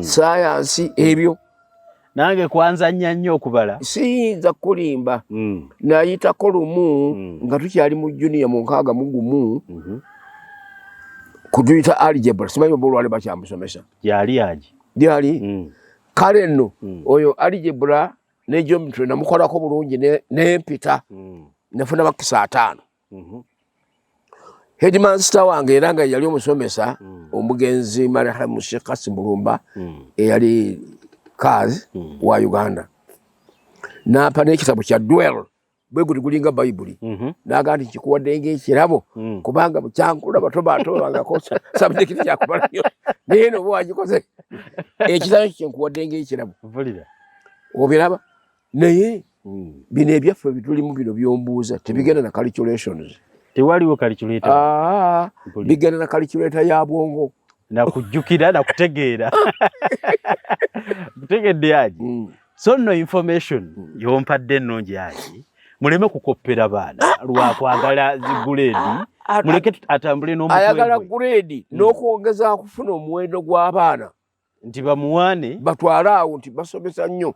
science, ebyo. Nange kwanza nnya nnyo okubala. Siyinza kulimba. Nayitako lumu nga tukyali mu junior mu 61. Kutuyita algebra. Simanyi oba olwali bakyamusomesa. Yali aje. Yali? Kale nno, oyo algebra ne geometry namukolako bulungi n'empita. Nafuna bakisa 5. Headmaster wange era nga yali omusomesa, omugenzi Marhamu Sheikh Kassim Mulumba, eyali Kazi wa Uganda. N'ampa n'ekitabo kya Dwell, bwe guti gulinga Bayibuli. N'agamba nti nkikuwadde ng'ekirabo, kubanga bukyankulaba tobaatobangako subject kyakubala nnyo. Naye eno oba wagikoze. Ekitabo ekyo kye nkuwadde ng'ekirabo. Mpulira. Obiraba? Naye Bino ebyaffe bitulimu bino byombuuza tebigenda na calculations. Tewaliwo calculator. Bigenda na calculator ya bwongo. Nakujjukira nakutegeera. Kutegedde Haji. So nno information yompadde ennungi Haji. Muleme kukoppera baana lwakwagala zi grade. Muleke atambule n'omutwe. Ayagala grade n'okwongeza kufuna omuwendo gw'abaana. Nti bamuwaane. Batwale awo nti basomesa nnyo.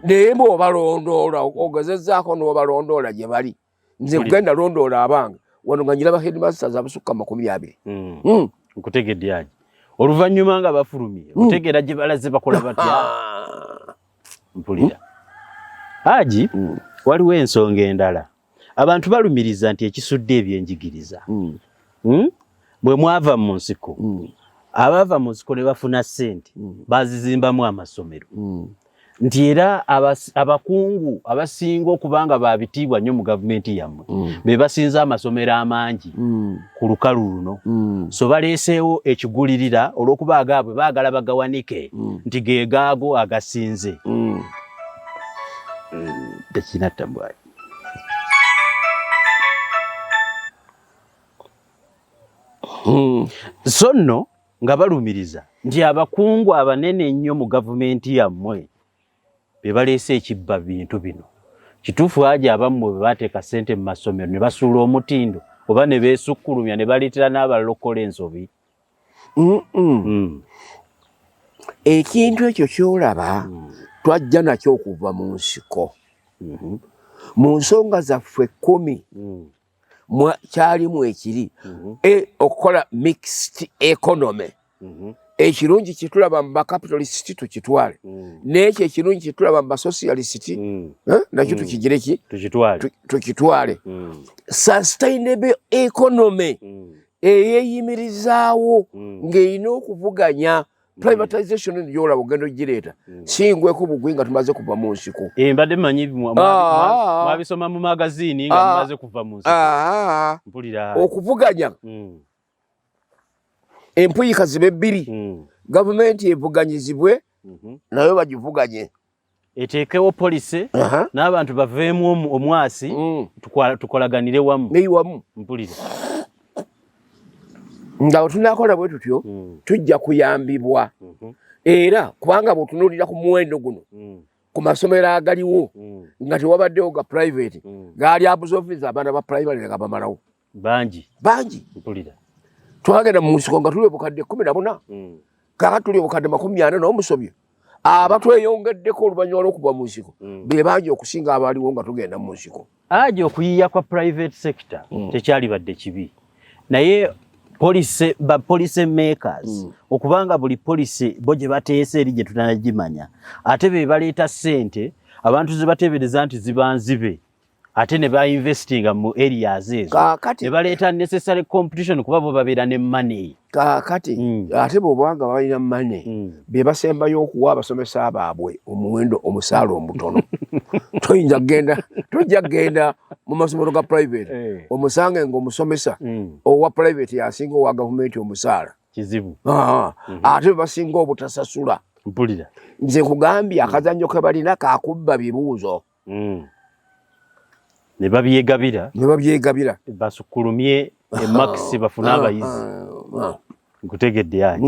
Naye bw'obalondoola ogezezzaako n'obalondoola gye bali. Nze kugenda londoola abange. Wano nga nyiraba headmasters abasukka 20. Nkutegedde Haji. Oluvannyuma nga bafulumye otegeera gye balaze bakola batya. Mpulira. Haji, waliwo ensonga endala. Abantu balumiriza nti ekisudde ebyenjigiriza. Bwe mwava mu nsiko. Abava mu nsiko ne bafuna ssente bazizimbamu amasomero. Nti era abakungu abasinga okubanga babitiibwa nnyo mu gavumenti yammwe be basinza amasomero amangi ku lukalu luno. So baleeseewo ekigulirira olw'okuba agaabwe baagala bagawanike nti ge gaago agasinze. Tekinatta bwayi. So nno nga balumiriza nti abakungu abanene ennyo mu gavumenti yammwe be baleese ekibba bintu bino. Kituufu Haji, abammwe bwe bateeka ssente mu masomero ne basuula omutindo oba ne beesukkulumya ne baleetera n'abalala okukola ensobi? Ekintu ekyo ky'olaba twajja nakyo okuva mu nsiko. Mu nsonga zaffe 10 kyalimu ekiri okukola mixed economy. Ekirungi kyetulaba mu bacapitalist tukitwale, n'ekyo ekirungi kyetulaba mu basocialist nakyo tukigire ki? Tukitwale. Sustainable economy eyeyimirizaawo ng'erina okuvuganya. Privatization gyolaba ogenda ogireeta singweko bugwi nga tumaze kuva mu nsiko. Mbadde mmanyi mwabisoma mu magazini nga mumaze kuva mu nsiko. Mpulira. Okuvuganya empuyika zibe bbiri, gavumenti evuganyizibwe nayo bagivuganye, eteekewo policy n'abantu baveemu omwasi, tukolaganire wamu. Wamu. Mpulira. Nga bwe tunakola bwe tutyo tujja kuyambibwa era kubanga bw'otunuulira ku muwendo guno ku masomero agaliwo nga tewabaddewo ga private gaali absorbiza abaana ba primary nga bamalawo. Bangi. Bangi. Mpulira. Twagenda mu nsiko nga tuli obukadde 14, kaka tuli obukadde 40 n'omusobyo. Abatweyongeddeko oluvannyuma lw'okuva mu nsiko be bangi okusinga abaaliwo nga tugenda mu nsiko. Aje okuyiya kwa private sector tekyalibadde kibi, naye policy, ba policy makers okubanga buli policy bo gye bateesa eri gye tutanagimanya, ate be baleeta ssente abantu ze bateebereza nti ziba nzibe, ate ne bainvestinga mu areas ezo ne baleeta necessary competition kuba bo babeera ne money. Kaakati ate bw'obanga balina money, be basembayo okuwa abasomesa baabwe omuwendo omusaala omutono. Toyinza kugenda, tojja kugenda mu masomero ga private omusange ng'omusomesa owa private yasinga owa gavumenti omusaala. Kizibu. Ate be basinga obutasasula. Mpulira. Nze nkugambye akazannyo ke balina kakubba bibuuzo. Ne babyegabira. Ne babyegabira. Basukkulumye emakisi bafune abayizi. Nkutegedde Haji.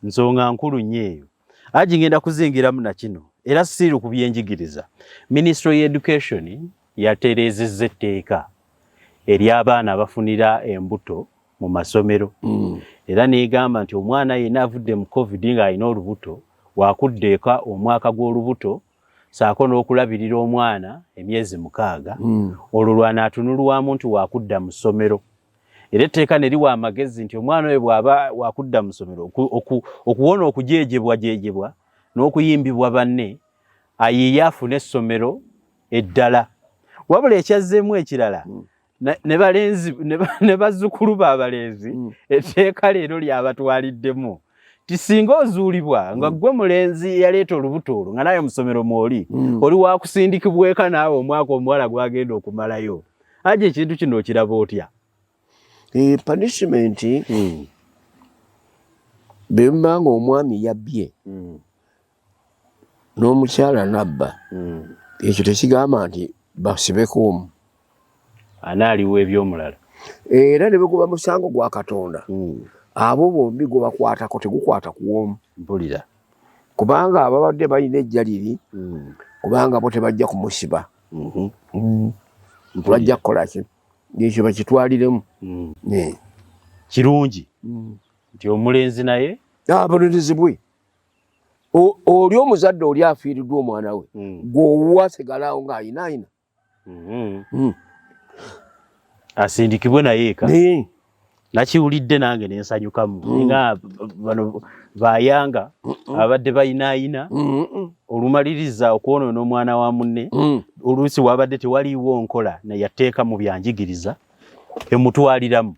Nsonga nkulu nnyo eyo Haji, ngenda kuzingiramu na kino era siiri ku byenjigiriza. Ministry Education yatereezezza etteeka ery'abaana abafunira embuto mu masomero era negamba nti omwana yenna avudde mu COVID ng'alina olubuto wakudda eka omwaka gw'olubuto saako n'okulabirira omwana emyezi 6, olwo lwanaatunulwamu nti wakudda mu ssomero. Era etteeka ne liwa amagezi nti omwana oyo bw'aba wakudda mu ssomero okuwona okujeejebwa n'okuyimbibwa banne, ayiiye afune essomero eddala. Wabula ekyazzeemu ekirala, ne balenzi ne bazzukulu b'abalenzi, etteeka leero lyabatwaliddemu ti singa ozuulibwa nga ggwe mulenzi eyaleeta olubuto olwo nga naawe mu ssomero mwoli, oli wakusindikibwa eka naawe omwaka omuwala gwagenda okumalayo. Haji, ekintu kino okiraba otya? Punishment bwe nga omwami yabbye n'omukyala nabba. Ekyo tekigamba nti basibeko omu anaaliwo ebyomulala. Era ne bweguba musango gwa Katonda, abo bombi gubakwatako, tegukwata ku omu. Mpulira. Kubanga ababadde balina ejja liri, kubanga bo tebajja kumusiba. Bajja kukola ki? Ekyo bakitwaliremu. Kirungi nti omulenzi naye abonezebwe. Oli omuzadde oli afiiriddwa omwana we, gw'owuwa asigalawo ng'ayina ayina. Asindikibwe naye eka. Nakiwulidde nange nensanyukamu nga bano bayanga abadde bayinaayina olumaliriza okwonoona omwana wa munne. Oluusi wabadde tewaliiwo nkola nayateeka mu byanjigiriza emutwaliramu.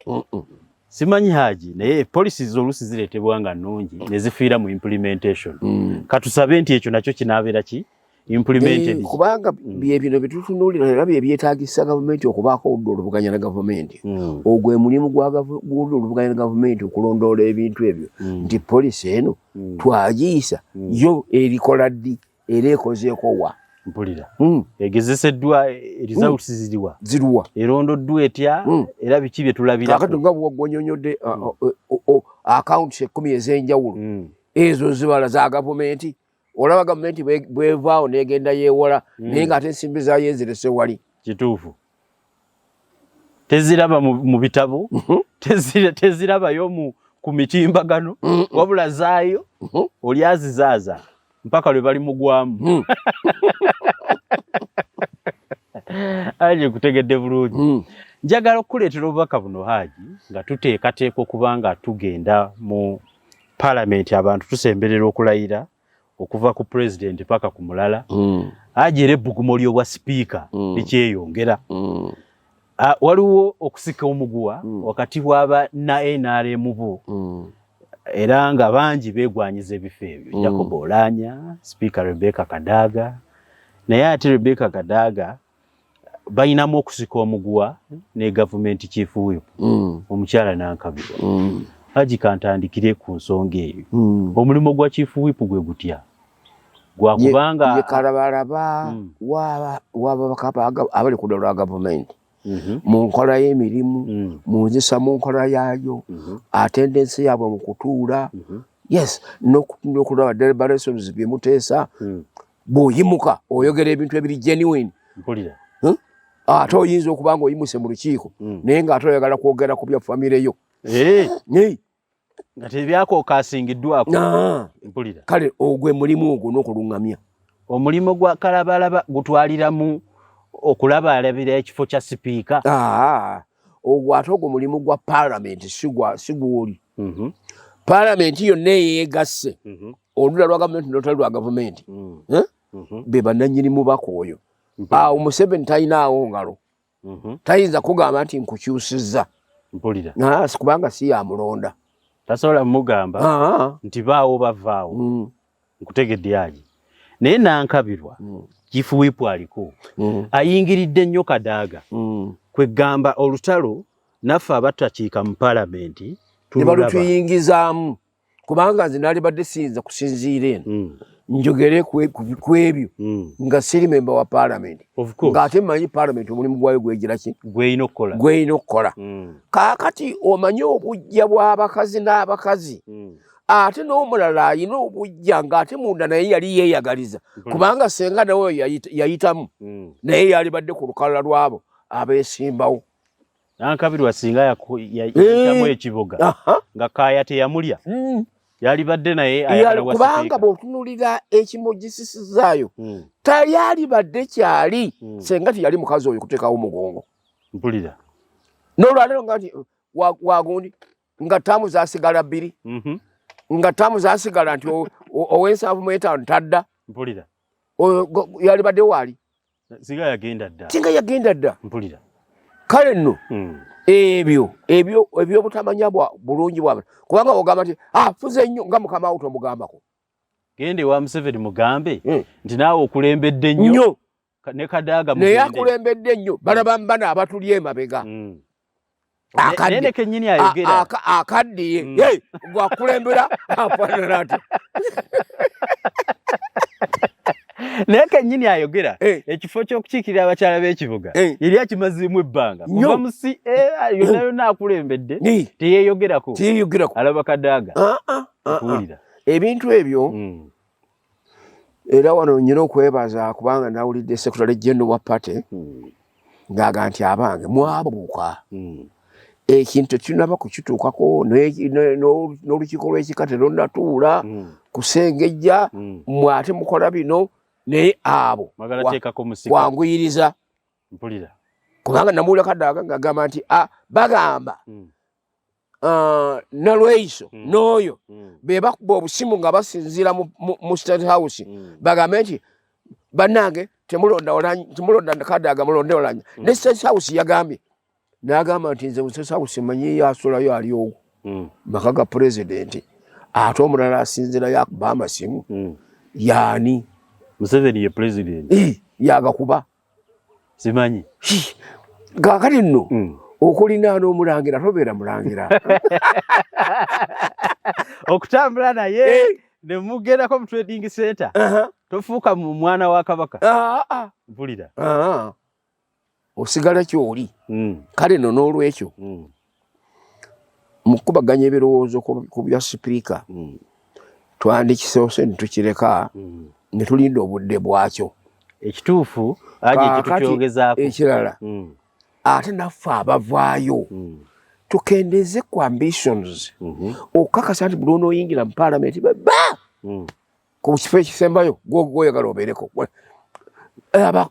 Simanyi Haji, naye policies oluusi zireetebwa nga nnungi ne zifiira mu implementation. Katusabe nti ekyo nakyo kinaabeera ki implemented. Kubanga bye bino byetutunuulira era bye byetaagisa gavumenti okubaako oludda oluvuganya na gavumenti. Ogwo mulimu gw'oludda oluvuganya na gavumenti okulondoola ebintu ebyo nti policy eno twagiyisa yo erikola ddi era ekozeeko wa. Mpulira. Egezeseddwa, results ziriwa? Ziruwa. Erondoddwa etya? Era biki bye tulabirako? Kaakati nga bw'onyonyodde accounts 10 ez'enjawulo ezo zibala za gavumenti. Olaba gavumenti bwevaawo n'egenda yeewola, naye ng'ate ensimbi zaayo ezirese wali. Kituufu. Teziraba mu bitabo, tezirabayo ku mitimbagano, wabula zaayo oli azizaaza mpaka lwe bali mugwamu. Haji kutegedde bulungi. Njagala okukuleetera obubaka buno Haji nga tuteekateeka okuba nga tugenda mu paalamenti, abantu tusemberera okulayira okuva ku pulezidenti paka ku mulala. Haji era ebbugumo ly'obwa sipiika likyeyongera. Waliwo okusika omuguwa wakati w'aba na NRM bo, era nga bangi beegwanyiza ebifo ebyo. Jacob Oulanyah, sipiika Rebecca Kadaga, naye ate Rebecca Kadaga balinamu okusika omuguwa ne gavumenti chief whip omukyala Nankabirwa. Haji kantandikire ku nsonga eyo. Omulimu gwa chief whip gwe gutya? Gwakubanga ye kalabalaba w'ababaka abali ku ludda lwa gavumenti mu nkola y'emirimu, mu nzisa mu nkola yaayo, attendance yaabwe mu kutuula, yes, n'okulaba deliberations bye muteesa. Bw'oyimuka oyogera ebintu ebiri genuine. Mpulira. Ate oyinza okuba nga oyimuse mu lukiiko naye ng'ate oyagala kwogera ku bya famire yo. Nga tebyakookasingiddwako. Mpulira. Kale ogwe mulimu ogwo n'okuluŋŋamya. Omulimu gwa kalabalaba gutwaliramu okulabalabira ekifo kya sipiika. Ogwo ate ogwo mulimu gwa paalamenti, si gwoli. Paalamenti yonna eyeegasse oludda lwa gavumenti n'olutali lwa gavumenti be bannannyini mubaka oyo. Awo Museveni talinaawo ngalo. Tayinza kugamba nti nkukyusizza. Mpulira. Kubanga si yamulonda. Tasobola mugamba nti baawo bavaawo. Nkutegedde Haji. Naye Nankabirwa chief whip aliko ayingiridde nnyo Kadaga. Kwegamba olutalo naffe abatakiika mu paalamenti tebalutuyingizaamu, kubanga nze nalibadde siyinza kusinziira eno njogere ku ebyo nga siri memba wa paalamenti, ng'ate mmanyi paalamenti omulimu gwayo gwegira ki gweyina okukola. Kaakati omanyi obujja bw'abakazi n'abakazi, ate n'omulala ayina obujja ng'ate munda naye yali yeeyagaliza, kubanga senga nawe yayitamu naye yalibadde ku lukalala lwabo abeesimbawo. Nankabirwa singa yayitamu ekiboga nga Kaaya teyamulya, yalibadde naye ayagala bwa kubanga bw'otunuulira ekimogisisizaayo tayalibadde kyali senga teyali mukazi oyo kuteekawo mugongo. Mpulira. N'olwaleero nga nti wagundi nga ttaamu zasigala 2, nga ttaamu zasigala nti ow'75 tadda. Mpulira. Yalibadde waali. Singa yagenda dda. Singa yagenda dda. Mpulira. Kale nno ebyo ebyobutamanya bulungi bwabwe, kubanga ogamba nti fuze nnyo nga mukama wo tomugambako. Gende wa Museveni mugambe nti naawe okulembedde nnyo ne Kadaga mugende. Naye akulembedde nnyo balaba mbana abatuli emabega. Nene kennyini ayogera. Akaddiye gwakulembera afaanana ati. Naye kennyini ayogera ekifo ky'okukiikirira abakyala b'ekibuga yali akimazeemu ebbanga kuva mu CA yonna yonna akulembedde teyeeyogerako, teyeeyogerako, alaba Kadaaga. Okuwulira ebintu ebyo. Era wano nyina okwebaza kubanga nawulidde Secretary General wa party ng'aga nti abange mwabuuka, ekintu tetunaba kukituukako, n'olukiiko lw'ekika terunnatuula kusengejja, mwe ate mukola bino. Naye abo kwanguyiriza, kubanga namuwulira Kadaaga ng'agamba nti bagamba Nalweyiso n'oyo be bakuba obusimu nga basinziira mu State House, bagambe nti bannange temulonda Kadaaga, mulonde Olanya. Ne State House yagambye, n'agamba nti nze mu State House manyiyo asulayo ali ogwo maka ga pulezidenti, ate omulala asinziirayo akuba amasimu yaani? Museveni ye pulezidenti. Yagakuba. Simanyi. Kaakati nno okulinaana omulangira tobeera mulangira. Okutambula naye ne mugendako mu trading center, tofuuka mu mwana wa kabaka. Mpulira. Osigala kyoli. Kale no n'olwekyo mu kukubaganya ebirowoozo ku bya sipiika, twandikisoose ne tukireka ne tulinda obudde bwakyo. Ekituufu aje kitukyogezaako. Ekirala, ate naffe abavaayo tukendeeze ku ambitions, okukakasa nti buli onooyingira mu paalamenti ba ku kifo ekisembayo gwoyagala obeereko.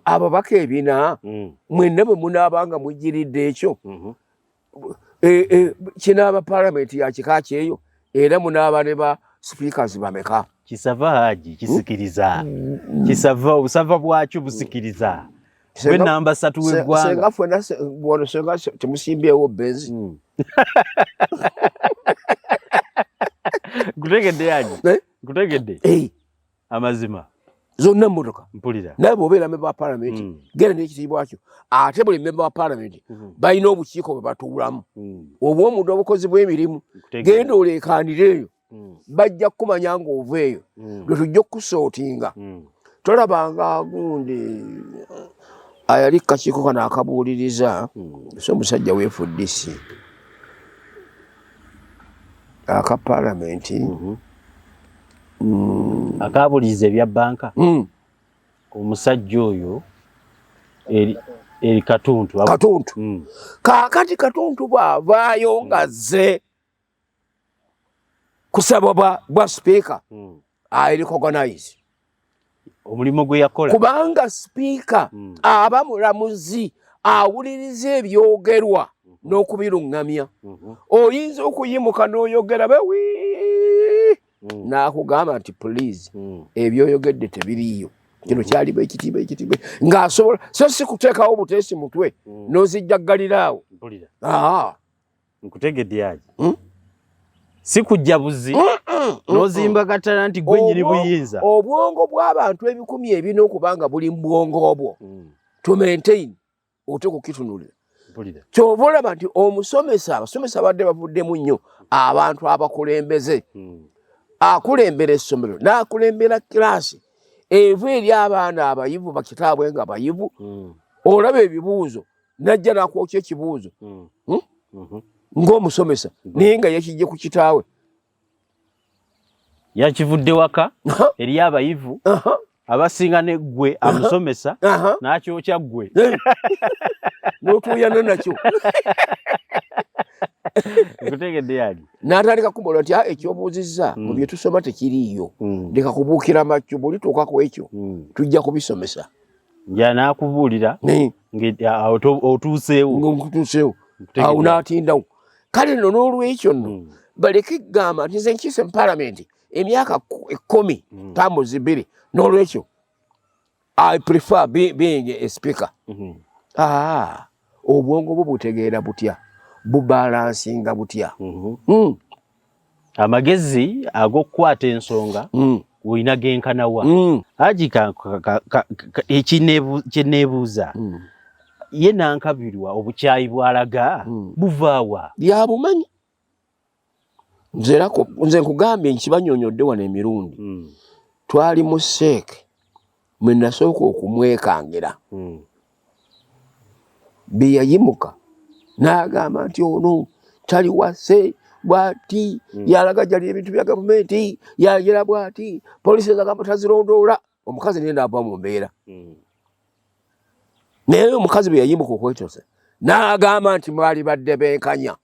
Ababaka ebina mwenna bwe munaabanga mugiridde ekyo, kinaaba paalamenti ya kika kyeyo, era munaaba ne ba speakers bameka? Kisava haji, kisikiriza. Kisava, obusava bwakyo busikiriza gwe namba 3 w'eggwanga. Senga fwena wano, senga temusimbyewo benzi. Nkutegedde haji, nkutegedde amazima. Zonna mmotoka. Mpulira. Naye bw'obeera memba wa paalamenti, genda n'ekitiibwa kyo. Ate buli memba wa paalamenti balina obukiiko bwe batuulamu obw'omuntu obukozi bw'emirimu. Genda oleekaanire eyo, bajja kukumanya ng'ova eyo, lwe tujja okukusootinga. Tolabanga gundi ayali kakiiko kano akabuuliriza, so omusajja wa FDC aka paalamenti? Akabuuliriza ebya banka, omusajja oyo eri Katuntu. Katuntu. Kaakati Katuntu bw'avaayo nga zze kusaba bwa sipiika, I recognize omulimu gwe yakola, kubanga sipiika aba mulamuzi awuliriza ebyogerwa n'okubiruŋŋamya. Oyinza okuyimuka n'oyogera bewi, n'akugamba nti please, ebyoyogedde tebiriiyo, kino kyalimu ekitiibwa ekitiibwa, ng'asobola so si kuteekawo buteesi mutwe n'ozijja ggaliraawo. Nkutegedde aji. Si kujja buzi n'ozimba gatala nti gwe nnyini buyinza. Obwongo bw'abantu 400 okuba nga buli mu bwongo obwo to maintain, oteeka okukitunulira. Kyova olaba nti omusomesa, abasomesa badde bavuddemu nnyo abantu abakulembeze. Akulembera essomero n'akulembera kiraasi eva eri abaana abayivu, bakitaabwe nga bayivu. Olaba ebibuuzo, najja n'akwokya ekibuuzo ng'omusomesa, naye nga yakijje ku kitaawe. Yakivudde waka eri abayivu abasinga ne ggwe amusomesa, n'akyokya ggwe. N'otuuyana nakyo. Nkutegedde yali. N'atandika kubola nti ekyobuuzizza mu bye tusoma tekiriiyo, leka kubuukira makyo, bw'olituuka ku ekyo tujja kubisomesa. Nja n'akubuulira otuuseewo. Ntuuseewo awo n'atindawo. Kale nno n'olwekyo nno baleke kugamba nti nze nkiise mu paalamenti emyaka 10, terms 2, n'olwekyo I prefer being a speaker. Obwongo bwo butegeera butya, bubalansinga butya? Amagezi ag'okukwata ensonga olina genkanawa? Haji, kyeneebuuza, ye Nankabirwa obukyayi bw'alaga buvaawa? Yabumanyi. Nze era nze nkugambye nkibanyonyodde wano emirundi. Twali mu CEC. Mwe nasooka okumwekangira bye yayimuka n'agamba nti ono tali wase bwati, yalagajjalira ebintu bya gavumenti, yayera bwati, poliisi ezagamba tazirondoola. Omukazi naye naava mu mbeera. Naye omukazi bwe yayimuka okwetosa n'agamba nti mwali badde benkanya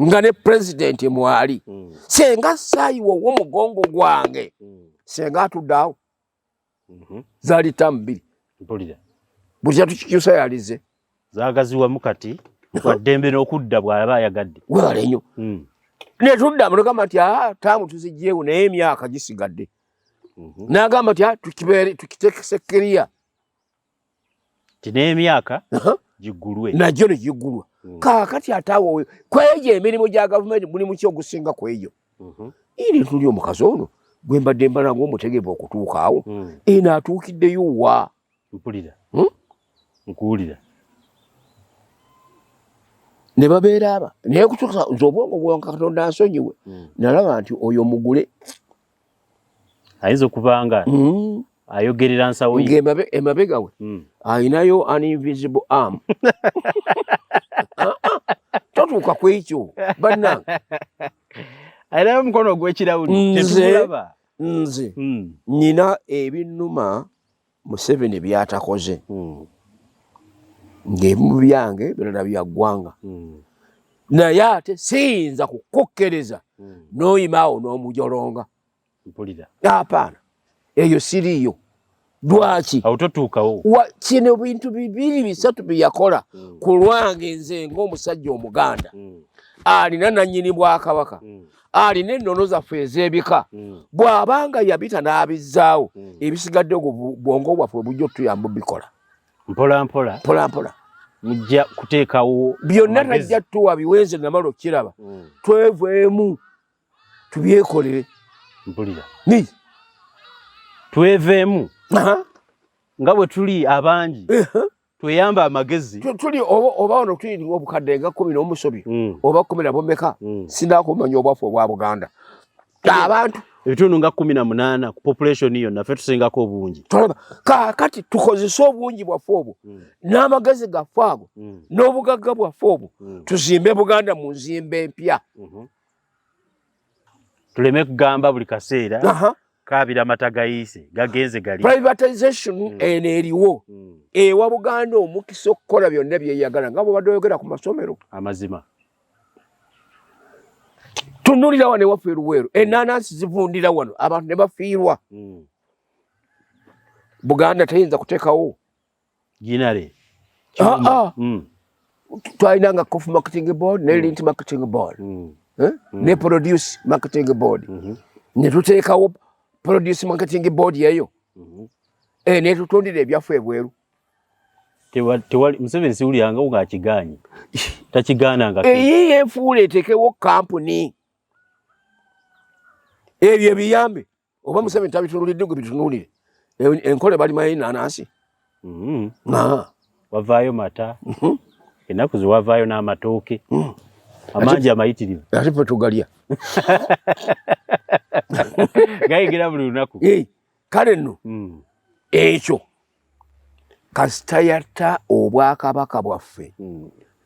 nga ne pulezidenti mwali, senga saayiwa ow'omugongo gwange, senga atudde awo. Zaali taamu 2. Mpulira. Buli kyatukikyusa yalize. Zaagaziwamu kati waddembe n'okudda bw'aba ayagadde. Webale nnyo. Netudda munogamba nti taamu tuzigyewo naye emyaka gisigadde. N'agamba nti tukitekese kiriya. Ti n'emyaka giggulwe. Nagyo ne giggulwa. Kaakati ate awo kwegyo emirimu gya gavumenti mulimu ki ogusinga ku egyo? Iri tuli omukazi ono gwe mbadde mbala ng'omutegeevu okutuuka awo, eno atuukiddeyo wa? Mpulira. Nkuwulira. Ne babeera aba naye kutuuka nze obwongo bwange Katonda ansonyiwe, nalaba nti oyo mugule. Ayinza okuba nga ayogerera nsawo ye. Emabega we ayinayo an invisible arm. Totuuka ku ekyo bannange. Ayinayo omukono ogw'ekirawuli, tetugulaba. Nze nina ebinnuma Museveni by'atakoze, ng'ebimu byange birala bya ggwanga, naye ate siyinza kukukkereza n'oyima awo n'omujolonga. Mpulira. Apaana, eyo siriiyo. Lwaki? Awo totuukawo. Kino bintu 2 3 bye yakola ku lwange nze ng'omusajja Omuganda alina nannyini bwakabaka, alina ennono zaffe ez'ebika, bw'abanga yabita n'abizzaawo, ebisigadde ogwo bwongo bwaffe bujja otuyamba obikola. Mpola mpola. Mpola mpola. Mujja kuteekawo byonna amagezi. Tajja tuwa biwenze namala okukiraba. Tweveemu tubyekolere. Mpulira. Ni. Tweveemu. Nga bwe tuli abangi. Tweyamba amagezi. Tuli oba wano tuli obukadde nga 10 n'omusobi, oba 10 na bumeka, sinakumanya obwaffe obwa Buganda. Abantu ebitundu nga 18 ku population yonna ffe tusingako obungi. Tolaba kaakati tukozese obungi bwaffe obwo n'amagezi gaffe ago n'obugagga bwaffe obwo, tuzimbe Buganda mu nzimba empya. Tuleme kugamba buli kaseera kaabira amata gayiise gagenze gali. Privatization eno eriwo ewa Buganda omukisa okukola byonna byeyagala nga bw'obadde oyogera ku masomero. Amazima. Tunuulira wano ewaffe e Luweero, ennaanansi zivundira wano abantu ne bafiirwa. Buganda teyinza kuteekawo Ginare. Twalina nga coffee marketing board ne lint marketing board, ne produce marketing board, ne tuteekawo produce marketing board eyo, ne tutundira ebyaffe ebweru. Tewali Museveni siwuliranga ng'akigaanye. Takigaananga. Eyiye enfuula eteekewo kampuni ebyo ebiyambe. Oba Museveni tabitunuulidde gwe bitunuulire. Enkola balimayo ennaanansi. Wavaayo mata. Ennaku ze wavaayo n'amatooke. Amangi amayitirivu. Ate ffe tugalya. Gayingira buli lunaku. Kale nno ekyo kasita yatta obwakabaka bwaffe,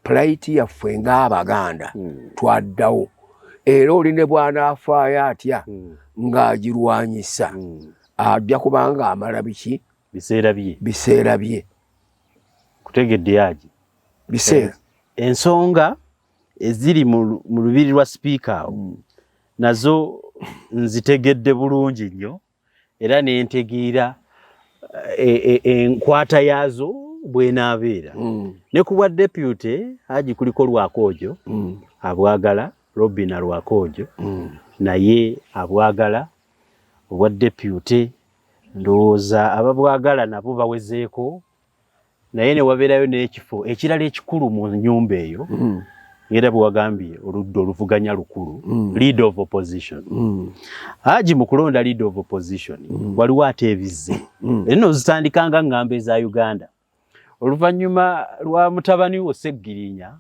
pulayiti yaffe ng'Abaganda twaddawo. Era oli ne bw'anaafaayo atya ng'agirwanyisa, ajja kubanga amala biki? Biseera bye. Biseera bye. Kutegedde yaji. Biseera. Ensonga eziri mu lubiri lwa sipiika awo nazo nzitegedde bulungi nnyo era ne ntegeera enkwata yaazo bw'enaabeera. Ne ku bwa deputy Haji kuliko Lwakoojo abwagala, Robina Lwakoojo naye abwagala obwa deputy, ndowooza ababwagala nabo bawezeeko, naye ne wabeerayo n'ekifo ekirala ekikulu mu nnyumba eyo, era bwe wagambye oludda oluvuganya lukulu, leader of opposition. Haji mu kulonda leader of opposition waliwo ate ebizze. Eno zitandika nga ŋŋamba eza Uganda. Oluvannyuma lwa mutabani wo Ssegirinya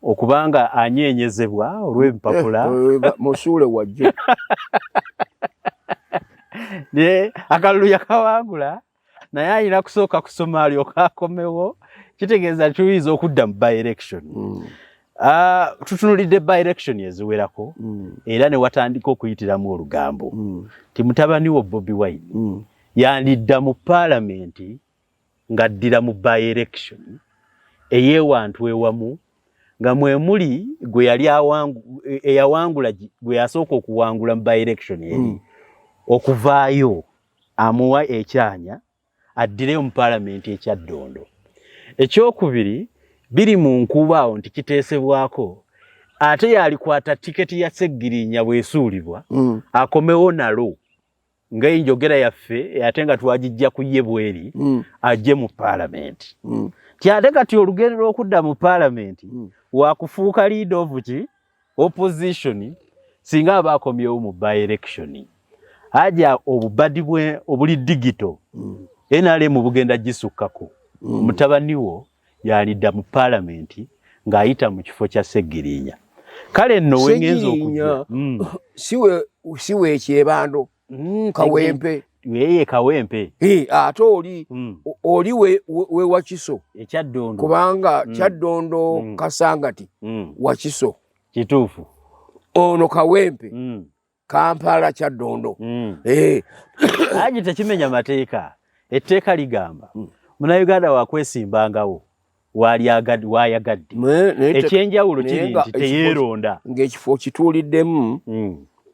okubanga anyeenyezebwa olw'empapula. Musuule wajjo. Naye akalulu yakawangula, naye alina kusooka kusoma alyoke akomewo. Kitegeeza tuyinza okudda mu by election. Tutunulidde by election eziwerako era ne watandika okuyitiramu olugambo ti mutabani wo Bobi Wine yandidda mu paalamenti ng'addira mu by election ey'ewantu ewamu nga mwe muli gwe yali eyawangula, gwe yasooka okuwangula mu by election eri okuvaayo amuwa ekyanya addireyo mu paalamenti ekyaddondo. Ekyokubiri, biri mu nkuba awo nti kiteesebwako ate yalikwata tiketi ya Ssegirinya bw'esuulibwa akomewo nalo ng'enjogera yaffe, ate nga twagijja ku ye bweri ajje mu paalamenti. Ti ate kati olugendo lw'okudda mu paalamenti wakufuuka leader of ki opposition singa aba akomyewo mu by election. Aja obubadi bwe obuli digital NRM bugenda gisukkako. Mutabani wo yalidda mu paalamenti ng'ayita mu kifo kya Ssegirinya. Kale nno wengenza okujja Siwe ekyebando Kawempe. Yeye Kawempe. Ate oli oli we, we Wakiso. Ekyaddondo. Kubanga Kyaddondo Kasangati Wakiso. Kituufu. Ono Kawempe Kampala Kyaddondo. Aji tekimenya mateeka. Etteeka ligamba Munnayuganda wakwesimbangawo wayagadde. Ekyenjawulo kiri nti teyeeronda. Ng'ekifo kituuliddemu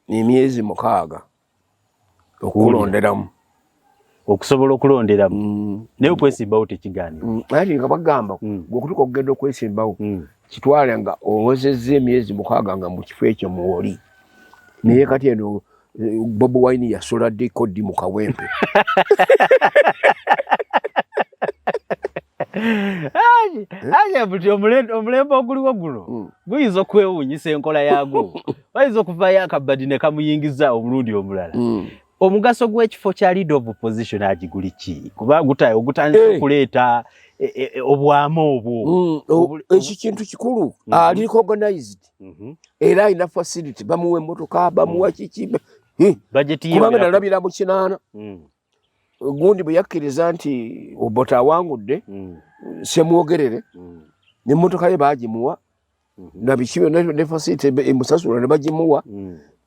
emyezi 6 okulonderamu. Okusobola okulonderamu. Naye okwesimbawo tekigaanibwa. Ati nga bagamba gwe okutuuka okugenda okwesimbawo kitwale nga owezezza emyezi 6 nga mu kifo ekyo mw'oli. Naye kati eno Bobi Wine yasula ddiko ddi mu Kawempe? Aje buti omulembe oguliwo guno guyinza okwewuunyisa enkola yaagwo. Bayinza okuvaayo akabadi ne kamuyingiza omulundi omulala. Omugaso gw'ekifo kya leader of opposition agiguli ki? Kuba ogutandise okuleeta obwama obwo. Ekyo kintu kikulu. Ali recognized. Era alina facility, bamuwa emmotoka, bamuwa kiki. Kubanga nalabira mu 80. Gundi bwe yakkiriza nti Obote awangudde, Semwogerere, n'emmotoka ye baagimuwa, na biki byonna ne facility emusasula ne bagimuwa.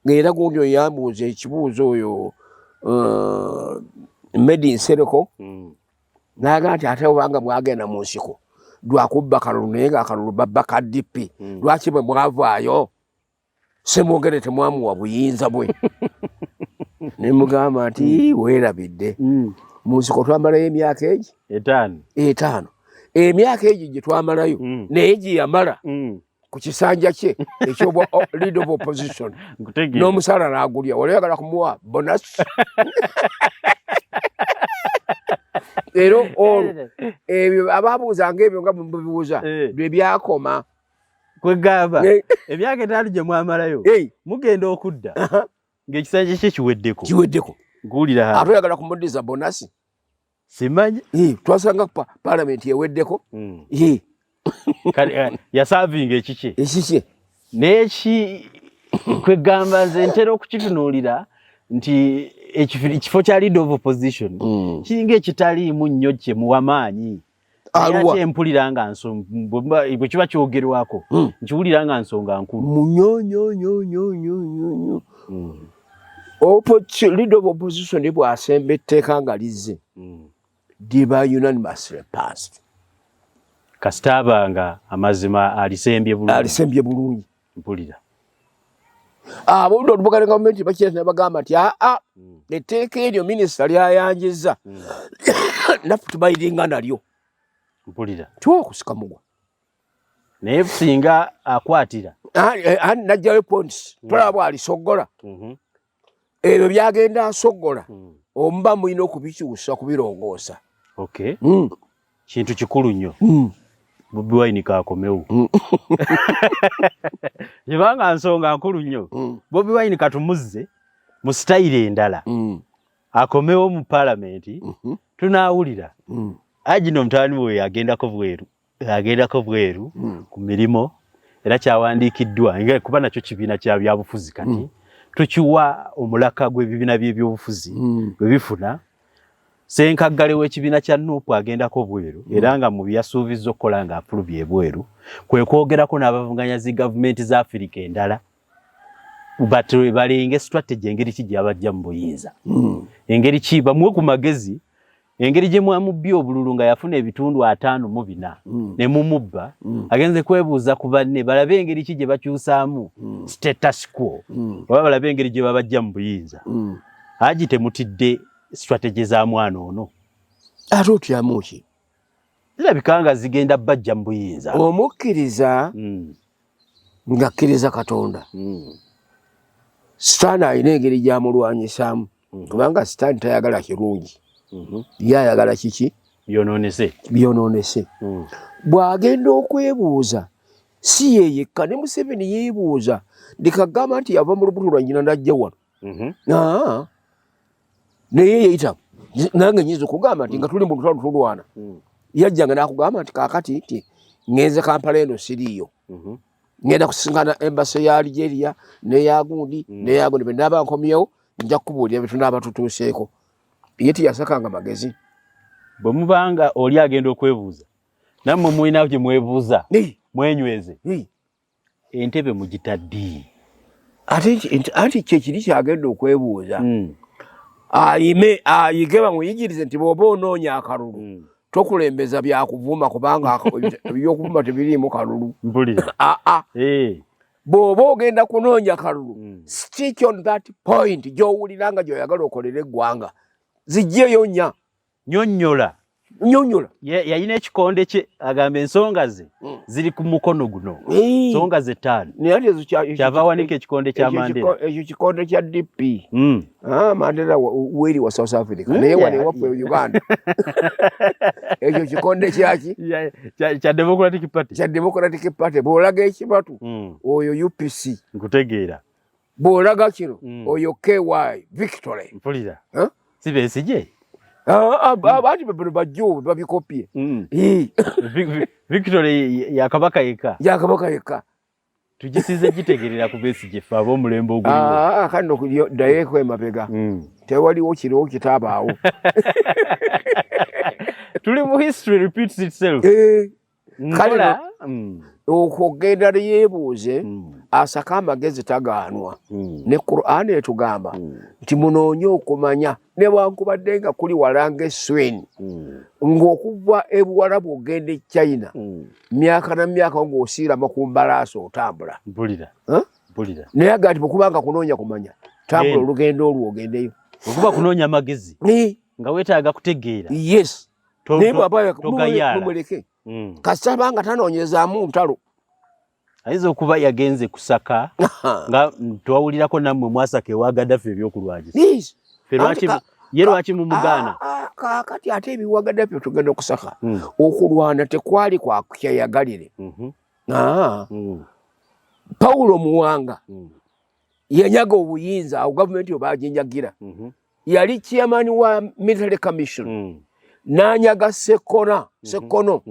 Ng'era gundi oyo yambuuza ekibuuzo oyo Medi Nsereko, n'agamba nti ate obanga mwagenda mu nsiko lwakubba kalulu, naye ng'akalulu babba ka DP, lwaki bwe mwavaayo Semwogere temwamuwa buyinza bwe? Ne mugamba nti weerabidde, mu nsiko twamalayo emyaka egi 5. 5. Emyaka egyo gye twamalayo naye gye yamala ku kisanja kye ekyobwa leader of opposition n'omusaala n'agulya, wali oyagala kumuwa bonus? Era olwo ebyo ababuuzanga ebyo nga mubibuuza bye byakoma. Kwegamba emyaka 5 gye mwamalayo mugenda okudda ng'ekisanja kye kiweddeko. Kiweddeko. Nkuwulira. Ate oyagala kumuddiza bonasi? Simanyi. Twasanga paalamenti eweddeko. Yasavinga ekikye. Ekikye. N'eki kwegamba nze ntera okukitunuulira nti ekifo kya leader of opposition kiringa ekitaliimu nnyo kye muwa maanyi. Ate mpulira nga bwe kiba kyogerwako nkiwulira nga nsonga nkulu. Munyonyonyonyonyonyo. Leader of opposition bw'asemba etteeka nga lizze liba unanimously passed. Kasita aba nga amazima alisembye bulungi. Alisembye bulungi. Mpulira. Abodde olubugala gavumenti bakira ne bagamba nti aa etteeka eryo minisita lyayanjizza naffe tubayiringa nalyo. Mpulira. Twokusika mugwa. Naye singa akwatira. Najjayo points. Tolaba bw'alisoggola. Ebyo byagenda asoggola. Omuba mulina okubikyusa kubirongoosa. Okay. Kintu kikulu nnyo. Bobi Wine kakomewo. Kubanga nsonga nkulu nnyo. Bobi Wine katumuzze mu sitayiro endala. Akomewo mu paalamenti tunaawulira. Agino mutabani we agendako bweru. Agendako bweru ku mirimu era kyawandiikiddwa nga kuba nakyo kibiina kya byabufuzi kati. Tukiwa omulaka gw'ebibiina by'ebyobufuzi bwe bifuna. Ssenkaggale w'ekibiina kya Nuupu agendako bweru era nga mu byasuubizza okukola ng'afulumye ebweru kwe kwogerako n'abavuganya zi gavumenti za Afirika endala balenge strategy engeri ki gy'abajja mu buyinza, engeri ki bamuwe ku magezi, engeri gye mwamubbye obululu nga yafuna ebitundu 54 ne mumubba, agenze kwebuuza ku banne balabe engeri ki gye bakyusaamu status quo oba balabe engeri gye babajja mu buyinza. Haji, temutidde strategy za mwana ono? Ate otyamu ki? Zirabika nga zigenda bajja mu buyinza. Omukkiriza ng'akkiriza Katonda, Sitaani alina engeri gy'amulwanyisaamu, kubanga Sitaani tayagala kirungi, ye ayagala kiki? Byonoonese. Byonoonese. Bw'agenda okwebuuza, si ye yekka, ne Museveni yeebuuza. Ndikagamba nti yava mu lubuto lwa nnyina n'ajja wano. Naye yeyita nange nyinza okugamba nti nga tuli mu lutalo tulwana, yajjanga n'akugamba nti kaakati nti ŋŋenze Kampala eno siriiyo, ŋŋenda kusisinkana embassy ya Algeria neyagundi neyagundi, bwe naaba nkomyewo nja kukubuulira bye tunaaba tutuuseeko. Ye teyasakanga magezi. Bwe mubanga oli agenda okwebuuza, nammwe mulina gye mwebuuza, mwenyweze. Entebe mugitaddi? Ate anti kyekiri kyagenda okwebuuza, ayime ayige, bamuyigirize nti bw'oba onoonya akalulu, tokulembeza byakuvuma, kubanga ebyokuvuma tebiriimu kalulu. Mpulira. Aa, bw'oba ogenda kunoonya kalulu, stick on that point gy'owulira nga gy'oyagala okolera eggwanga, zijjeyo nnya. Nyonnyola. Nyonnyola. Yalina ekikonde kye, agamba ensonga ze ziri ku mukono guno, nsonga ze ttaano. Naye ate ezo Kyava awanika ekikonde kya ekyo Mandela. Ekyo kikonde kya DP. Ah, Mandela weri wa South Africa, naye wano ewaffe e Uganda ekyo kikonde kyaki? Kya Democratic Party. Kya Democratic Party. Bw'olaga ekibatu, oyo UPC. Nkutegeera. Bw'olaga kino, oyo KY Victory. Mpulira. Huh? Si Besigye? Ah, ah, abantu bano bajjo babikopye. Victory ya Kabaka yekka. Ya Kabaka yekka. Tugisize gitegerera ku Besigye ffe ab'omulembe oguliwo. Ah, kano ddayeeko emabega, tewaliwo kiriwo kitaabaawo. Tuli mu history repeats itself. Kale Nkola, okugenda yeebuuze, asake amagezi, tagaanwa. Ne Qur'an etugamba nti munoonye okumanya newankubadde nga kuli wala ng'essweni, ng'okuva ebuwalabu ogenda e China myaka na myaka ng'osiirama ku mbalaasi otambula. Mpulira. Huh? Mpulira. Naye aga nti bwekubanga kunoonya kumanya, tambula Genda. olugendo olwo ogendeyo. Okuba kunoonya amagezi nga weetaaga kutegeera. Yes. Naye bw'aba Togayaala. mumuleke, kasita banga tanoonyezaamu ntalo. Ayinza okuba yagenze kusaka nga twawulirako nammwe mwasaka ewa Gaddafi ebyokulwanyisa. Ffe Anti lwaki ye lwaki mumugaana? Ah, ah, kaakati ate ebiwa Gaddafi tugenda okusaka, okulwana tekwali kwa kyeyagalire. Ah. Pawulo Muwanga yanyaga obuyinza awo gavumenti oba aginyagira, yali chairman wa military commission, n'anyaga Sekona, Sekono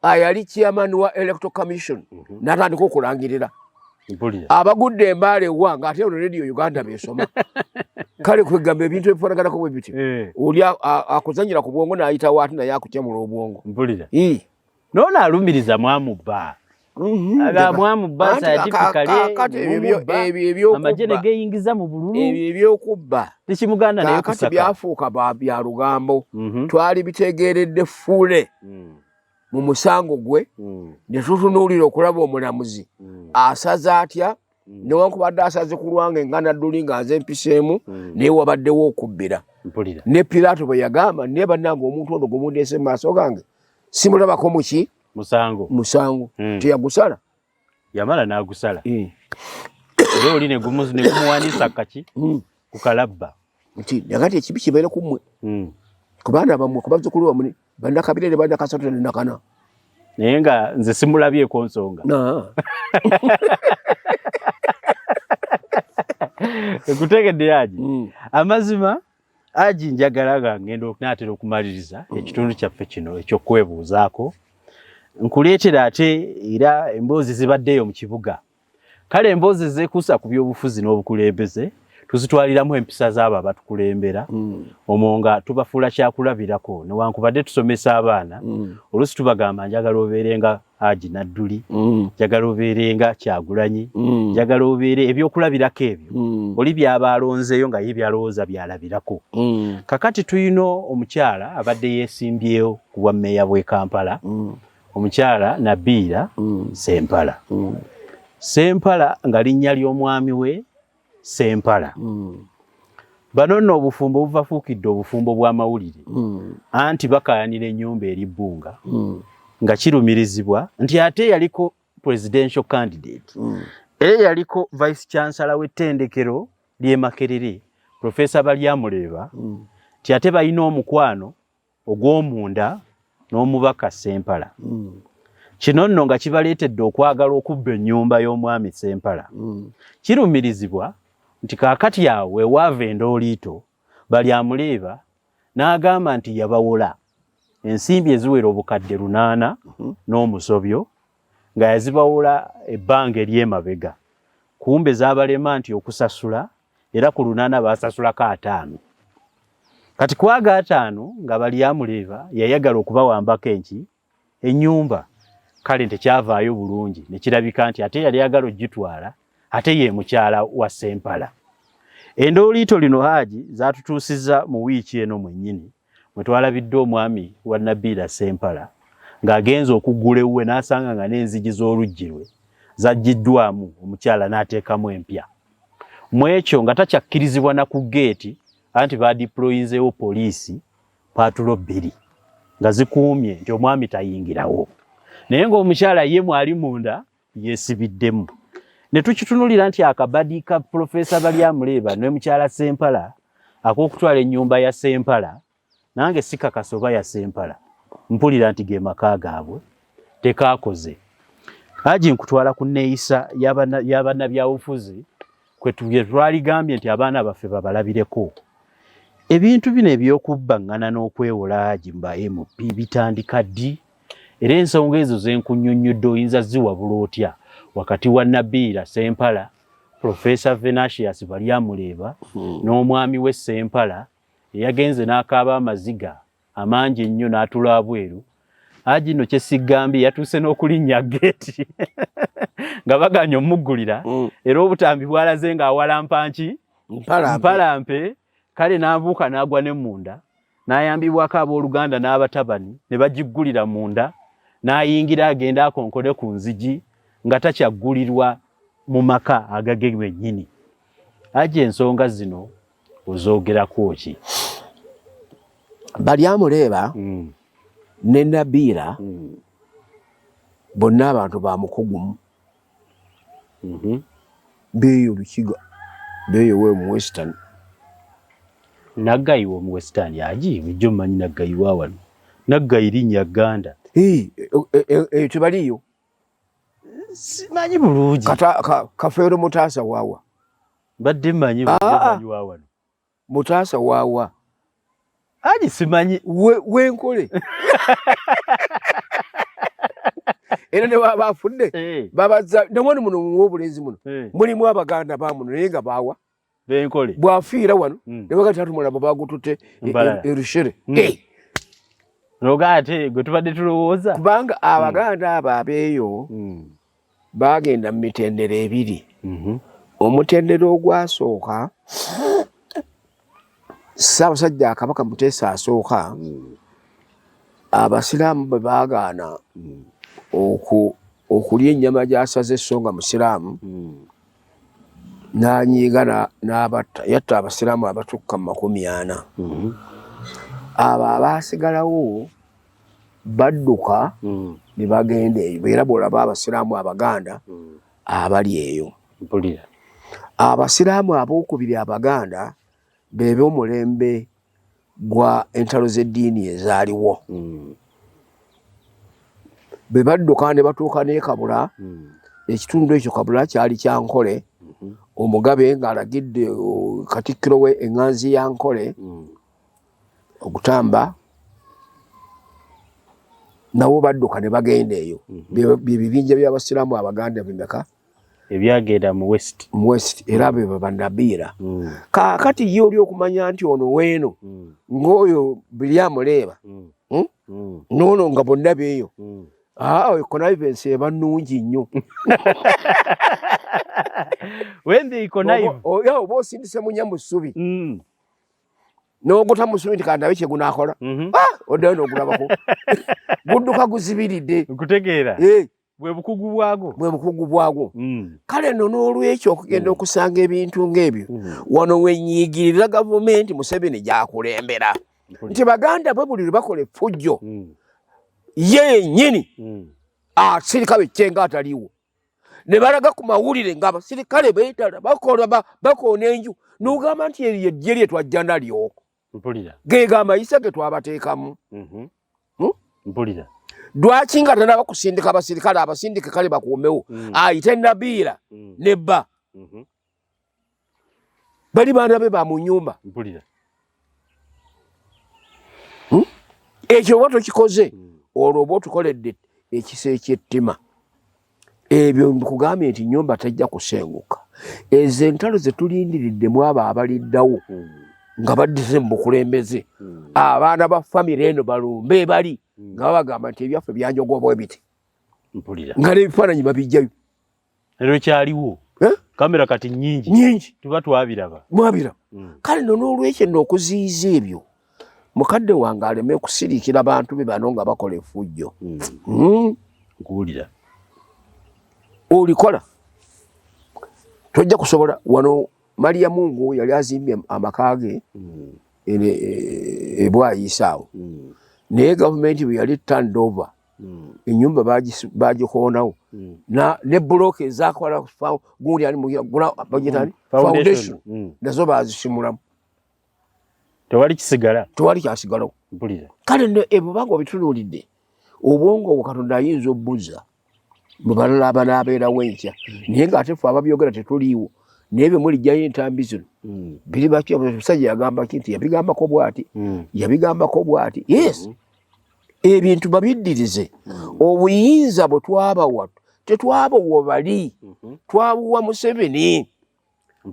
ayali chairman wa electoral commission, n'atandika okulangirira Mpulira. Abagudde embaala ewa, ng'ate olwo Radio Uganda besoma. Kale kwegamba ebintu ebifaanaganako bwe bityo, oli akuzanyira ku bwongo n'ayitawo ate naye akukyamula obwongo. Mpulira. Ii. Noono alumiriza mwamubba. Aga mwamubba Anti scientifically, kaakati ebyo mumubba, ebyo ebyokubba. Amagye ne geeyingiza mu bululu. Ebyo ebyokubba Tekimugaana naye kaakati kusaka. byafuuka bya lugambo. Twali bitegeeredde fuule mu musango gwe, ne tutunuulira okulaba omulamuzi asaze atya, newankubadde asaze ku lwange nga nadduli nga nze mpiseemu, naye wabaddewo okubbira. Mpulira. Ne Piraato bwe yagamba, naye bannange, omuntu ono gwe mundeese mu maaso gange simulabako muki? Musango. Musango. Teyagusala. Yamala n'agusala. Era oli ne gumuwanisa kaki ku kalabba. Nti nakati ekibi kibeere ku mmwe, ku baana bammwe, ku bazzukulu bammwe, bannakabira ne bannakasatu ne nakana. Naye nga nze simulabyeko nsonga. Na. Ekutegedde Haji. Amazima Haji, njagala nga ngenda naatera okumaliriza ekitundu kyaffe kino ekyokwebuuzaako, nkuleetera ate era emboozi zibaddeyo mu kibuga. Kale emboozi ezeekuusa ku byobufuzi n'obukulembeze tuzitwaliramu empisa z'abo abatukulembera omwo nga tubafuula kyakulabirako. Newankubadde tusomesa abaana, oluusi tubagamba njagala obeere nga Haji Nadduli, njagala obeere nga Kyagulanyi, njagala obeere ebyokulabirako ebyo oli by'aba alonzeeyo nga ye by'alowooza by'alabirako. Kakati tulina omukyala abadde yeesimbyewo ku bwa mmeeya bw'e Kampala, omukyala Nabiira Ssempala. Ssempala nga linnya ly'omwami we Ssempala. Bano nno obufumbo bubafuukidde obufumbo bw'amawulire, anti bakaayanira ennyumba eri Bbunga, nga kirumirizibwa nti ate yaliko presidential candidate, era yaliko vice chancellor w'ettendekero ly'e Makerere, Professor Baryamureeba, nti ate balina omukwano ogw'omunda n'omubaka Ssempala. Kino nno nga kibaleetedde okwagala okubba ennyumba y'omwami Ssempala. Kirumirizibwa nti kaakati awo we waava endooliito, Baryamureeba n'agamba nti yabawola ensimbi eziwera obukadde 800 n'omusobyo nga yazibawola ebbanga ery'emabega, kumbe zaabalema nti okusasula, era ku 800 baasasulako 50. Kati ku ago 50 nga Baryamureeba yayagala okubawambako enki ennyumba, kale tekyavaayo bulungi ne kirabika nti ate yali ayagala okugitwala ate ye mukyala wa Ssempala. Endooliito lino Haji zaatutuusizza mu wiiki eno mwennyini mwe twalabidde omwami wa Nabiira Ssempala ng'agenze okuggula ewuwe n'asanga nga n'enzigi z'oluggi lwe zaggyiddwamu omukyala n'ateekamu empya. Mu ekyo nga takyakkirizibwa na ku ggeeti anti baadiployinzeewo poliisi paatulo 2 nga zikuumye nti omwami tayingirawo, naye ng'omukyala ye mwali munda yeesibiddemu. Ne tukitunulira nti akabadi ka Profesa Baryamureeba ne mukyala Ssempala ak'okutwala ennyumba ya Ssempala, nange sikakasa oba ya Ssempala, mpulira nti ge maka gaabwe, tekaakoze. Haji nkutwala ku nneeyisa y'abannabyabufuzi kwe twaligambye nti abaana baffe babalabireko. Ebintu bino eby'okubbaŋŋana n'okwewola Haji mu ba MP bitandika ddi? Era ensonga ezo ze nkunnyonnyodde oyinza ziwabula otya wakati wa Nabiira Ssempala, Profesa Venantius Baryamureeba n'omwami we Ssempala eyagenze n'akaaba amaziga amangi ennyo n'atula abweru. Haji nno kye sigambye yatuuse n'okulinnya geeti nga bagaanye omuggulira, era obutambi bwalaze ng'awalampa nki mpalampe, kale n'abuuka n'agwa ne munda, n'ayambibwako abooluganda n'abatabani ne bagiggulira munda, n'ayingira agenda akonkone ku nzigi nga takyaggulirwa mu maka agage bennyini. Haji ensonga zino ozoogerako ki? Baryamureeba ne Nabiira bonna abantu ba mukugumu. Beeyo Lukiga, beeyo we mu Western. Naggayi w'omu Western Haji bulijjo mmanyi Naggayi wa wano. Naggayi linnya Gganda. Eyo tebaliiyo. Simanyi bulungi. Kafeero Mutaasa waawa. Mbadde mmanyi bulijjo wa wano. Mutaasa waawa. Haji simanyi. Wenkole. Era ne baba afudde babazza ne wano muno w'obulenzi muno mulimu Abaganda bamuno naye nga baawa benkole bw'afiira wano ne bagamba tatumulaba bagututte erushere. Noga ate gwe tubadde tulowooza kubanga Abaganda abo abeeyo baagenda mu mitendera ebiri. Omutendera ogwasooka Ssaabasajja Kabaka Muteesa asooka, Abasiraamu bwe baagaana okulya ennyama gy'asaze sso nga Musiraamu, n'anyiiga n'abatta, yatta Abasiraamu abatukka mu 40. Abo abaasigalawo badduka ne bagenda eyo, era bw'olaba Abasiraamu Abaganda abali eyo. Abasiraamu abookubiri Abaganda be b'omulembe gwa entalo z'eddiini ezaaliwo. Bwe badduka ne batuuka n'e Kabula, ekitundu ekyo Kabula kyali kya Nkole, omugabe ng'alagidde katikkiro we eŋŋanzi ya Nkole okutamba, nabo badduka ne bagenda eyo. Bye bibinja by'Abasiraamu Abaganda bimeka? Ebyagenda mu west. Mu west, era be banabiira. Kaakati ye oli okumanya nti ono weeno ng'oyo Biryamuleeba noono nga bonna beeyo, connivance eba nnungi nnyo. When they connive. Oba osindise munya mu ssubi n'oguta mu ssubi nti kandabe kye gunaakola, oddayo n'ogulabako gudduka guzibiridde. Nkutegeera. Bwe bukugu bwagwo. Bwe bukugu bwagwo. Kale nno n'olwekyo okugenda okusanga ebintu ng'ebyo wano wenyiigirira gavumenti Museveni gy'akulembera nti baganda bwe buli lwe bakola effujjo ye yennyini asirika bekyenga ataliiwo, ne balaga ku mawulire ng'abasirikale beetala bakola bakoona enju, n'ogamba nti eryo eggye lye twajja nalyo. Mpulira. Geego amayisa ge twabateekamu. Mpulira. Lwaki nga tanaba kusindika abasirikale, abasindike kale bakuumewo, ayite Nabiira ne bba bali baana be ba mu nyumba. Mpulira. Ekyo oba tokikoze, olwo oba otukoledde ekisa ekyettima. Ebyo nkugambye nti nyumba tejja kusenguka. Ezo entalo ze tulindiriddemu abo abaliddawo nga baddize mu bukulembeze, abaana ba famire eno balumbe bali nga babagamba nti ebyaffe byanjogobwa ebiti. Mpulira. Nga n'ebifaananyi babijjayo. Ero kyaliwo. Kamera kati nnyingi. Nnyingi. Tuba twabiraba. Mwabiraba. Kale nno n'olwekyo nno okuziyiza ebyo, mukadde wange aleme kusiriikira bantu be bano nga bakola effujjo. Nkuwulira. Olikola tojja kusobola. Wano Maria Mungu yali azimbye amaka ge ebwayiisa awo, naye gavumenti bwe yali turned over, ennyumba bagikoonawo ne bulooka ezakola gundi ani bagiyita ani? Foundation. Foundation nazo bazisimulamu. Tewali kisigala. Tewali kyasigalawo. Mpulira. Kale nno ebyo banga obitunuulidde, obwongo obwo Katonda ayinza obbuza mu balala abanaabeerawo enkya, naye ng'ate ffe ababyogera tetuliiwo. Naye bwe mulijjayo entambi zino biri baki, omusajja yagamba ki nti yabigambako bw'ati, yabigambako bw'ati. Yes, ebintu babiddirize. Obuyinza bwe twabawa tetwabawa bali, twabuwa Museveni.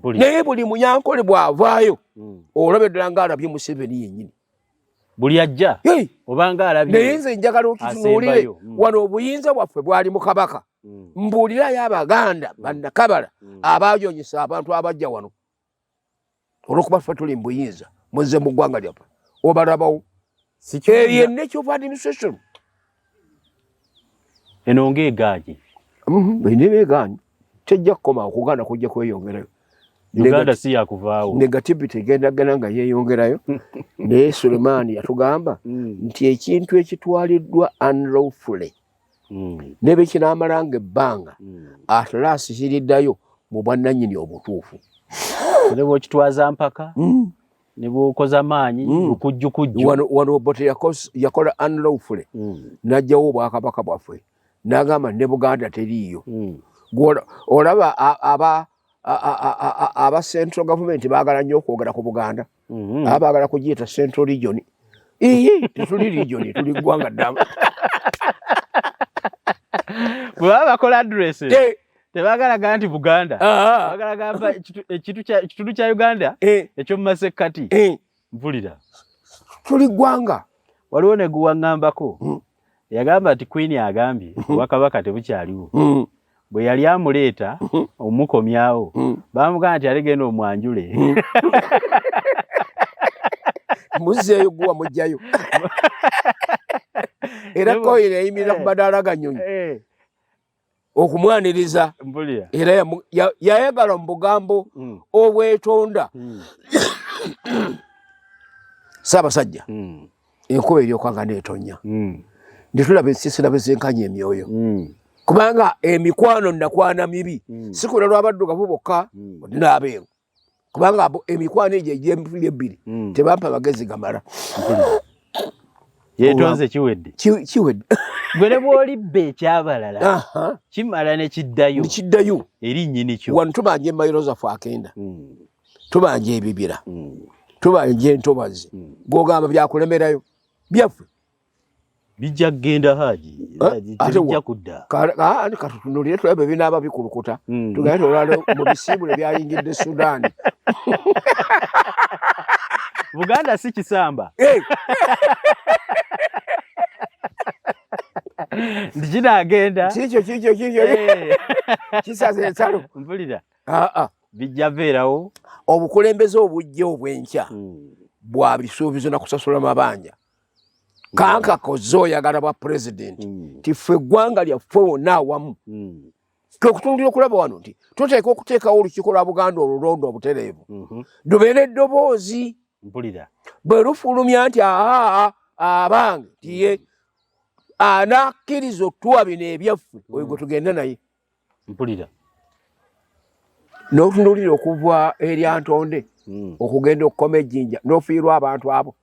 Naye buli munyankole bw'avaayo olaba eddala ng'alabye Museveni yennyini. Buli ajja obanga alabye. Naye nze njagala okitunuulire asembayo. Wano obuyinza bwaffe bwali mu Kabaka. Mbuulirayo Abaganda bannakabala abayonyesa abantu abajja wano olw'okuba ffe tuli mu buyinza, muzze mu ggwanga lyaffe, obalabawo. Eyo nature of administration. Eno ng'egaanye. Ene beegaanye, tejja kukoma, okugaana kujja kweyongerayo. Uganda si yakuvaawo. Negativity egendagenda nga yeeyongerayo. Naye Sulemaani yatugamba nti ekintu ekitwaliddwa unlawfully ne bwe kinaamalanga ebbanga, at last kiriddayo mu bwannannyini obutuufu. Ne bw'okitwaza mpaka, ne bw'okoza maanyi, lukujjukujju. Wano Obote yakola unlawfully, n'aggyawo obwakabaka bwaffe, n'agamba ne Buganda teriiyo. Olaba aba central government baagala nnyo okwogera ku Buganda, aba baagala kugiyita central region. Iye, tetuli region, tuli ggwanga ddamba. Bwe baba bakola addresses, tebaagala gamba nti Buganda, baagala gamba ekitundu kya Uganda eky'omu masekkati. Mpulira. Tuli ggwanga. Waliwo ne guwaŋŋambako yagamba nti Queen agambye obwakabaka tebukyaliwo. Bwe yali amuleeta omukomyawo, bamugamba nti ale genda omwanjule. Muzzeeyo guwa mujjayo. Era koyina eyimirira ku madaala ga nnyonyi okumwaniriza. Mpulira. Era yayagala mu bugambo obwetonda. Ssaabasajja, enkuba eryoka nga neetonnya, ne tulaba ensiisira bwe zenkanya emyoyo, kubanga emikwano nakwana mibi, si kulwa lw'abaddugavu bokka n'abeeru, kubanga emikwano egyo egy'emirundi ebbiri tebampa magezi gamala. Yeetonze, kiwedde. Kiwedde. Gwe ne bw'olibba ekyabalala, kimala ne kiddayo ne kiddayo eri nnyini kyo. Wano tubanja emayiro zaffe akenda, tubanja ebibira, tubanja entobazi, gwogamba byakulemerayo byaffe. Bijja kugenda Haji, tebijja kudda. Katutunulire tulabe binaaba bikulukuta. Tugende tolale mu bisiibule byayingidde Sudan. Buganda si kisamba. Nti kinaagenda. Kikyo kikyo kikyo. Kisaze ensalo. Mpulira. Bijja beerawo. Obukulembeze obujja obw'enkya bwa bisuubizo na kusasula mabanja. Kankako zo oyagala bwa pulezidenti nti ffe eggwanga lyaffe wonna awamu twekutunulira okulaba wano nti tuteeka okuteekawo olukiiko lwa Buganda olulonda obutereevu lubeere eddoboozi. Mpulira. Bwe lufulumya nti aa abange tiye anakkiriza otuwa bino ebyaffe oyo gwe tugenda naye. Mpulira. N'otunuulira okuva eri Antonde okugenda okukoma ejjinja n'ofiirwa abantu abo.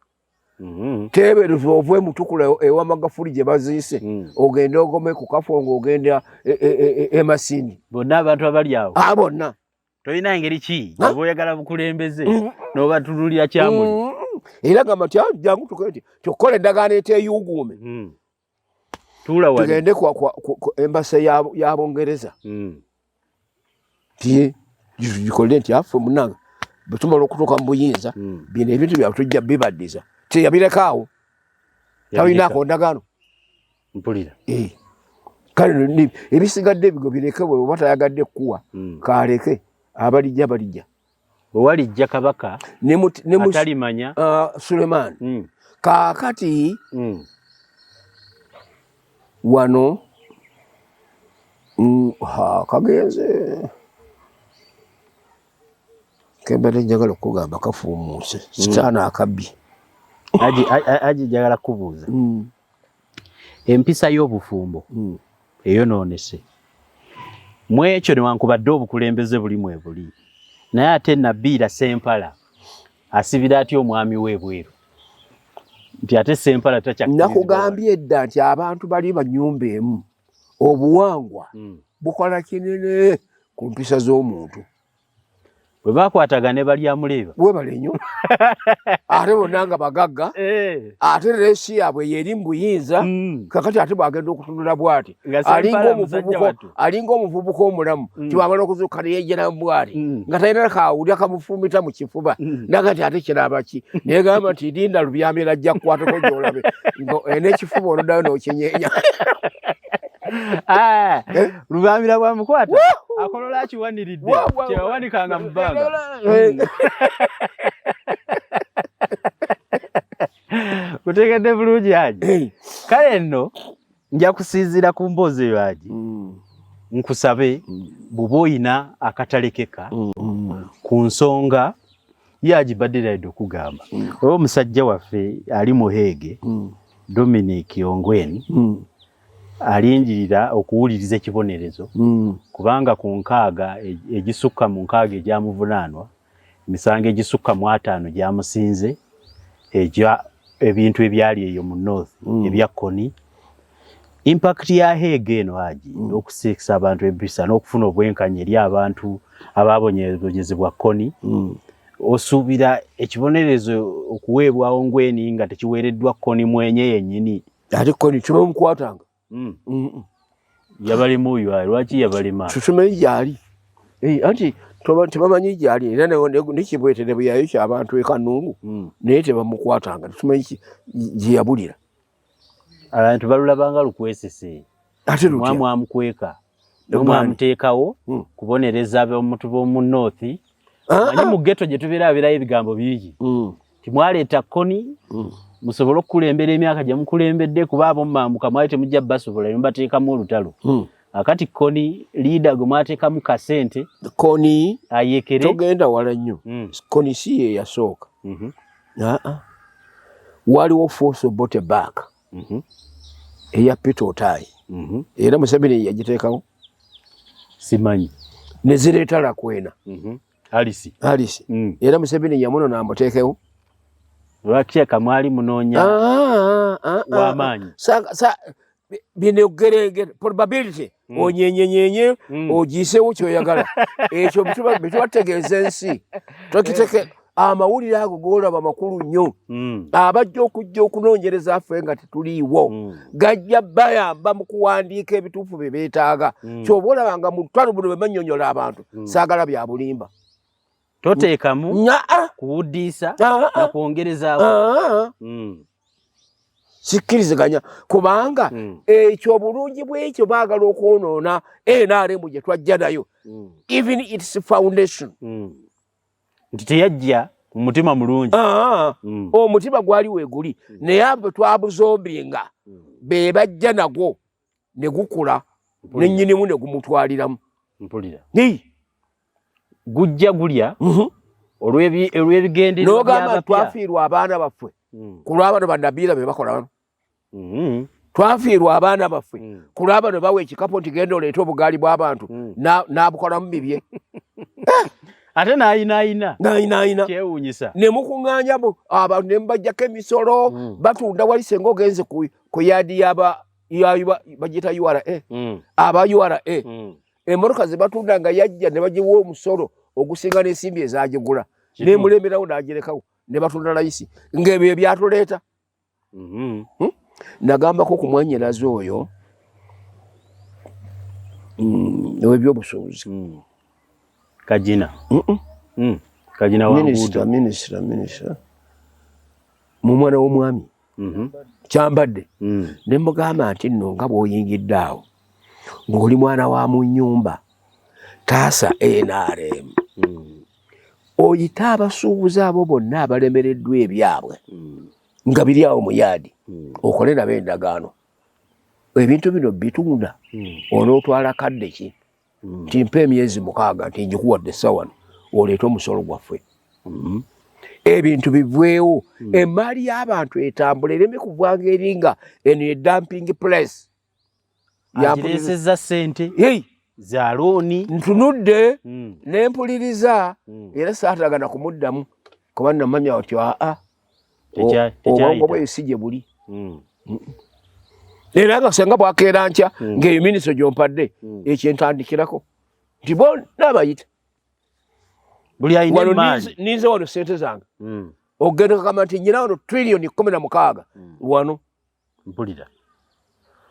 Teebereza ova emutukula ewa Magafuli gye baziise ogende ogome ku kafo ng'ogenda e Masindi. Bonna abantu abali awo. Bonna. Tolina ngeri ki oba oyagala bukulembeze n'obatunulira kyamuli. Era gamba nti jangu tukole nti tukola endagaano eteeyuuguume. Tuula wali. Tugende ku embase ya Bungereza. Ti gikole nti affe munnange bwe tumala okutuuka mu buyinza bino ebintu byabwe tujja bibaddiza. Teyabirekaawo. Talinaako ndagaano. Mpulira. Kale ebisigadde ebigo bireke bwe oba tayagadde kuwa kaleke abalijja balijja. Bwe walijja kabaka atalimanya Suleiman. Kaakati wano kagenze kembadde njagala okukugamba kafuumuuse sitaani akabbi. Haji njagala kubuuza empisa y'obufumbo eyonoonese mu ekyo newankubadde obukulembeze buli mwe buli naye ate Nabiira Sempala asibira atya omwami we ebweru nti ate Sempala takyakkirizibwa. Nakugambye edda nti abantu bali banyumba emu obuwangwa bukola kinene ku mpisa z'omuntu. Bwe bakwatagana ne balyamuleeba. Webale nnyo. Ate bonna nga bagagga. Ate reesi yaabwe yeri mu buyinza. Kakati ate bw'agenda okutunula bw'ati. Alinga omuvubuka omulamu. Tibamala okuzuukuka ne yejjera bw'ati. Nga talina kawulya kamufumita mu kifuba. Nakati ate kiraba ki? Naye gamba nti linda Lubyamira ajja kukwatako gy'olabe. N'ekifuba oluddayo n'okinyeenya. Lubyamira bwamukwata akolola akiwaniridde kyewawanikanga mu bbanga. Kutegedde bulungi Haji. Kale nno nja kusinziira ku mboozi eyo Haji. Nkusabe bw'oba oyina akatalekeka ku nsonga Haji badde erayidde okugamba. Oba omusajja waffe ali mu Hague, Dominic Ongwen, alindirira okuwuliriza ekibonerezo kubanga ku nkaaga egisukka mu nkaaga egyamuvunaanwa emisango egisukka mu 50 gyamusinze egya ebintu ebyali eyo mu North ebya Kony. Impact ya Hague eno Haji n'okusiikisa abantu empisa n'okufuna obwenkanya eri abantu abaabonyezebwa Kony. Osuubira ekibonerezo okuweebwa Ongwen nga tekiweereddwa Kony mwenye yennyini? Ate Kony tebamukwatanga. Yabalema oyo, lwaki yabalema? Tukimanyi gy'ali. Anti tebamanyi gy'ali era ne Kibwetere bwe yayokya abantu e Kanungu naye tebamukwatanga, tetumanyi gye yabulira. Abantu balulabanga lukwesese. Ate lutya? Mwamukweka. Mwamuteekawo kubonereza omuntu b'omu North. Manyi mu ghetto gye tubeera abeerayo ebigambo bingi. Timwaleeta Kony musobole okukulembera emyaka gye mukulembedde kuba ab'omumambuka mwali temujja basobola ne mubateekamu olutalo. Akati Kony leader gwe mwateekamu kasente Kony ayekere. Togenda wala nnyo. Kony si ye yasooka. Waliwo force Obote back eya Peter Otai. Era Museveni yagiteekawo. Simanyi. Ne zireeta Lakwena. Alice. Alice. Era Museveni yamuno n'amuteekewo. Lwaki kamwali munoonya w'amaanyi? Bino geregere probability onyenyenyenye ogiisewo ky'oyagala. Ekyo bitubategeeza ensi. Tokiteke. Amawulire ago g'olaba makulu nnyo. Abajja okujja okunoonyereza affe nga tetuliiwo, gajja bayamba mu kuwandiika ebituufu bye beetaaga. Kyoba olaba nga mu lutalo buno bwe bannyonnyola abantu, saagala bya bulimba. Toteekamu kuwuddiisa na kwongerezaako. Sikkiriziganya, kubanga ekyo obulungi bw'ekyo baagala okwonoona NRM gye twajja nayo, even its foundation. Nti teyajja mu mutima mulungi. Omutima gwali weeguli, naye abo twabuzombinga be bajja nagwo ne gukula nennyinimu ne gumutwaliramu. Mpulira. Gujja gulya olw'ebigendererwa. N'ogamba twafiirwa abaana baffe ku lw'abano bannabiira be bakola bano. Twafiirwa abaana baffe ku lw'abano bawa ekikapu nti genda oleete obugaali bw'abantu, n'abukolamu bibye. Ate n'ayinaayina. N'ayinaayina. Kyewuunyisa. Ne mukuŋŋaanya abantu ne mubajjako emisolo, batunda wali senga ogenze ku yaadi y'aba bagiyita URA, aba URA, emmotoka ze batunda nga yajja ne bagiwa omusolo ogusinga n'ensimbi ezagigula, nemulemberawo n'agirekawo ne batunda layisi ng'ebyo ebyatuleeta. Nagambako ku mwannyinaze oyo ow'ebyobusuubuzi. Kagina. Kagina wa Minisita, minisita mu mwana w'omwami Kyambadde, ne mugamba nti nno nga bw'oyingidde awo ng'oli mwana wa mu nnyumba, taasa NRM, oyite abasuubuzi abo bonna abalemereddwa ebyabwe nga biri awo mu yaadi, okole nabo endagaano. Ebintu bino bitunda, onootwala kadde ki? Nti mpa emyezi 6, nti ngikuwadde essawano, oleete omusolo gwaffe, ebintu bivwewo, emaali y'abantu etambula ereme kuvanga eri nga eno ye dumping place. Agireesezza ssente za looni. Ntunudde ne mpuliriza, era saatagana kumuddamu kuba namanya oti aa, obwongo bwe si gye buli. Era nga senga bwakeera nkya ng'eyo minisita gyompadde, ekyo entandikirako nti bonna bayita. Buli alina emaali. Ninze wano sente zange ogenda kagamba nti nyina wano triliyoni 16 wano. Mpulira.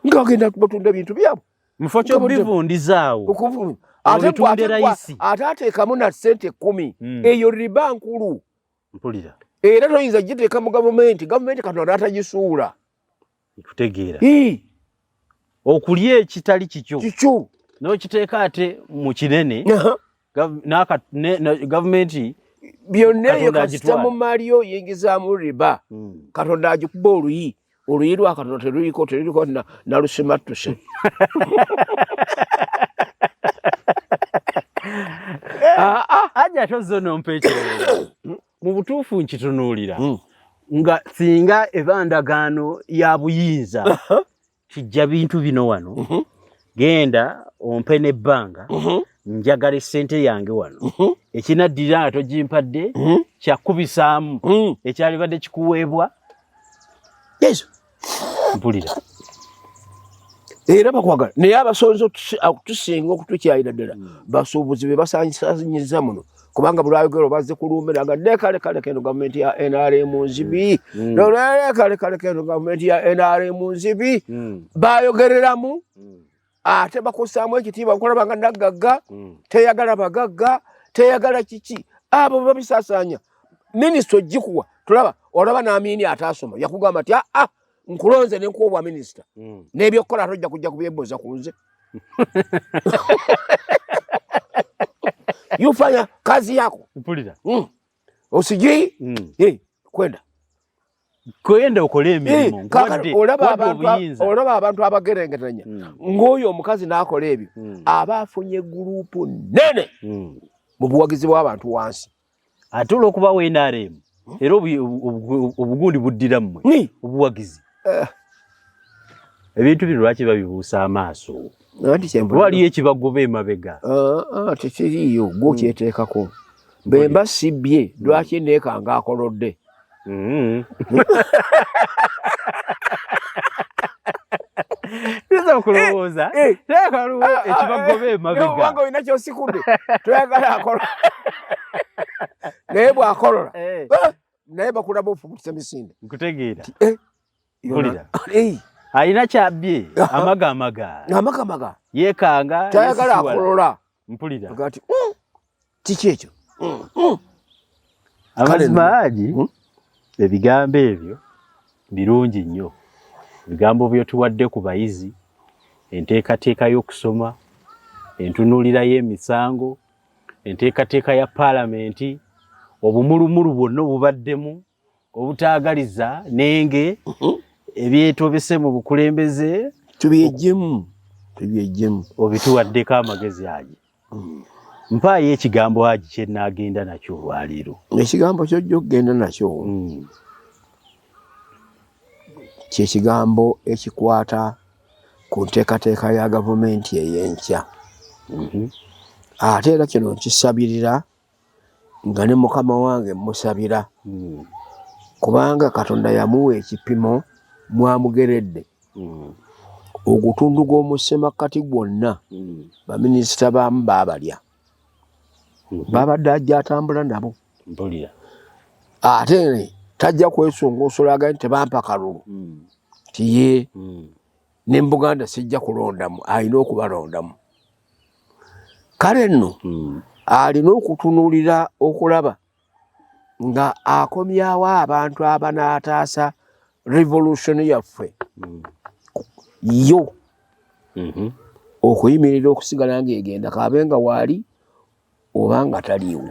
Nga bagenda batunda ebintu byabwe. Mufo kyobivundizaawo. Ate ateekamu na sente 10, eyo riba nkulu. Mpulira. Era toyinza giteeka mu gavumenti, gavumenti Katonda atagisuula. Nkutegeera. Okulya ekitali kikyo. Kikyo. N'okiteeka ate mu kinene, gavumenti byonna eyo kasita mu maali yo oyingizaamu riba, Katonda agikuba oluyi. Oluyi lwa Katonda teruliko, teruliko nalusimattuse. Ajja ate ozze nompa ekirowoozo. Mu butuufu nkitunuulira nga singa eba ndagaano ya buyinza, kijja bintu bino wano, genda ompe n'ebbanga, njagala essente yange wano, ekinaddirira nga togimpadde kyakubisaamu ekyalibadde kikuweebwa. Mpulira. Era bakwagala, naye abasonzi okutusinga okutukyayira ddala basuubuzi be basanyiza muno, kubanga buli ayogera bazze kulumbira nga kale kale keno gavumenti ya NRM nzibi, kale kale keno gavumenti ya NRM nzibi. Bayogereramu ate bakussaamu ekitiibwa nkulaba nga naggagga, teyagala bagagga, teyagala kiki, abo babisaasaanya. Minisita ogikuwa tulaba, olaba n'Amiini ataasoma yakugamba nti aa, nkulonze nenkuwa obwa minisita, n'ebyokukola ate ojja kujja kubyeboza ku nze. Yufanya kazi yako. Mpulira. Osijui kwenda kwenda okole emirimu. Olaba abantu abagerengetanya ng'oyo omukazi n'akola ebyo, aba afunye gurupu nene mu buwagizi bw'abantu wansi. Ate olw'okuba wa NRM era obugundi buddira mmwe obuwagizi. Ebintu bino lwaki babibuusa amaaso? Waliyo ekibagoba emabega. Tekiriiyo, gwe okyeteekako. Bwe mba sibbye lwaki neekanga akolodde? Tuyinza okulowooza teeka waliwo ekibagoba emabega. Obanga olina kyosikudde, toyagala akola, naye bw'akolola. Naye bakulaba ofubutisa misinde. Nkutegeera. Eh, Mpulira. Alina kyabbye amagamaga. Amagamaga. Yeekanga. Tayagala akolola. Mpulira. Agati kiki ekyo? Amazima Haji, ebigambo ebyo birungi nnyo. Ebigambo by'otuwadde ku bayizi, enteekateeka y'okusoma, entunuulira y'emisango, enteekateeka ya paalamenti, obumulumulu bwonna obubaddemu, obutaagaliza nenge, ebyetobese mu bukulembeze. Tubyejjemu, tubyejjemu. Obituwaddeko amagezi Haji. Mpaayo ekigambo Haji kye nnaagenda nakyo olwaleero. Ekigambo ky'ojja okugenda nakyo kye kigambo ekikwata ku nteekateeka ya gavumenti ey'enkya. Ate era kino nkisabirira nga ne mukama wange mmusabira, kubanga Katonda yamuwa ekipimo mwamugeredde. Ogutundu gw'omu ssemakkati gwonna baminisita baamu baabalya, babadde ajja atambula nabo. Mpulira. Ate tajja kwesungunsula agambye nti tebampa kalulu, tiye ne mu Buganda sijja kulondamu, alina okubalondamu. Kale nno alina okutunuulira okulaba nga akomyawo abantu abanaataasa revolution yaffe yo okuyimirira okusigala ng'egenda, kaabe nga waali oba nga taliiwo.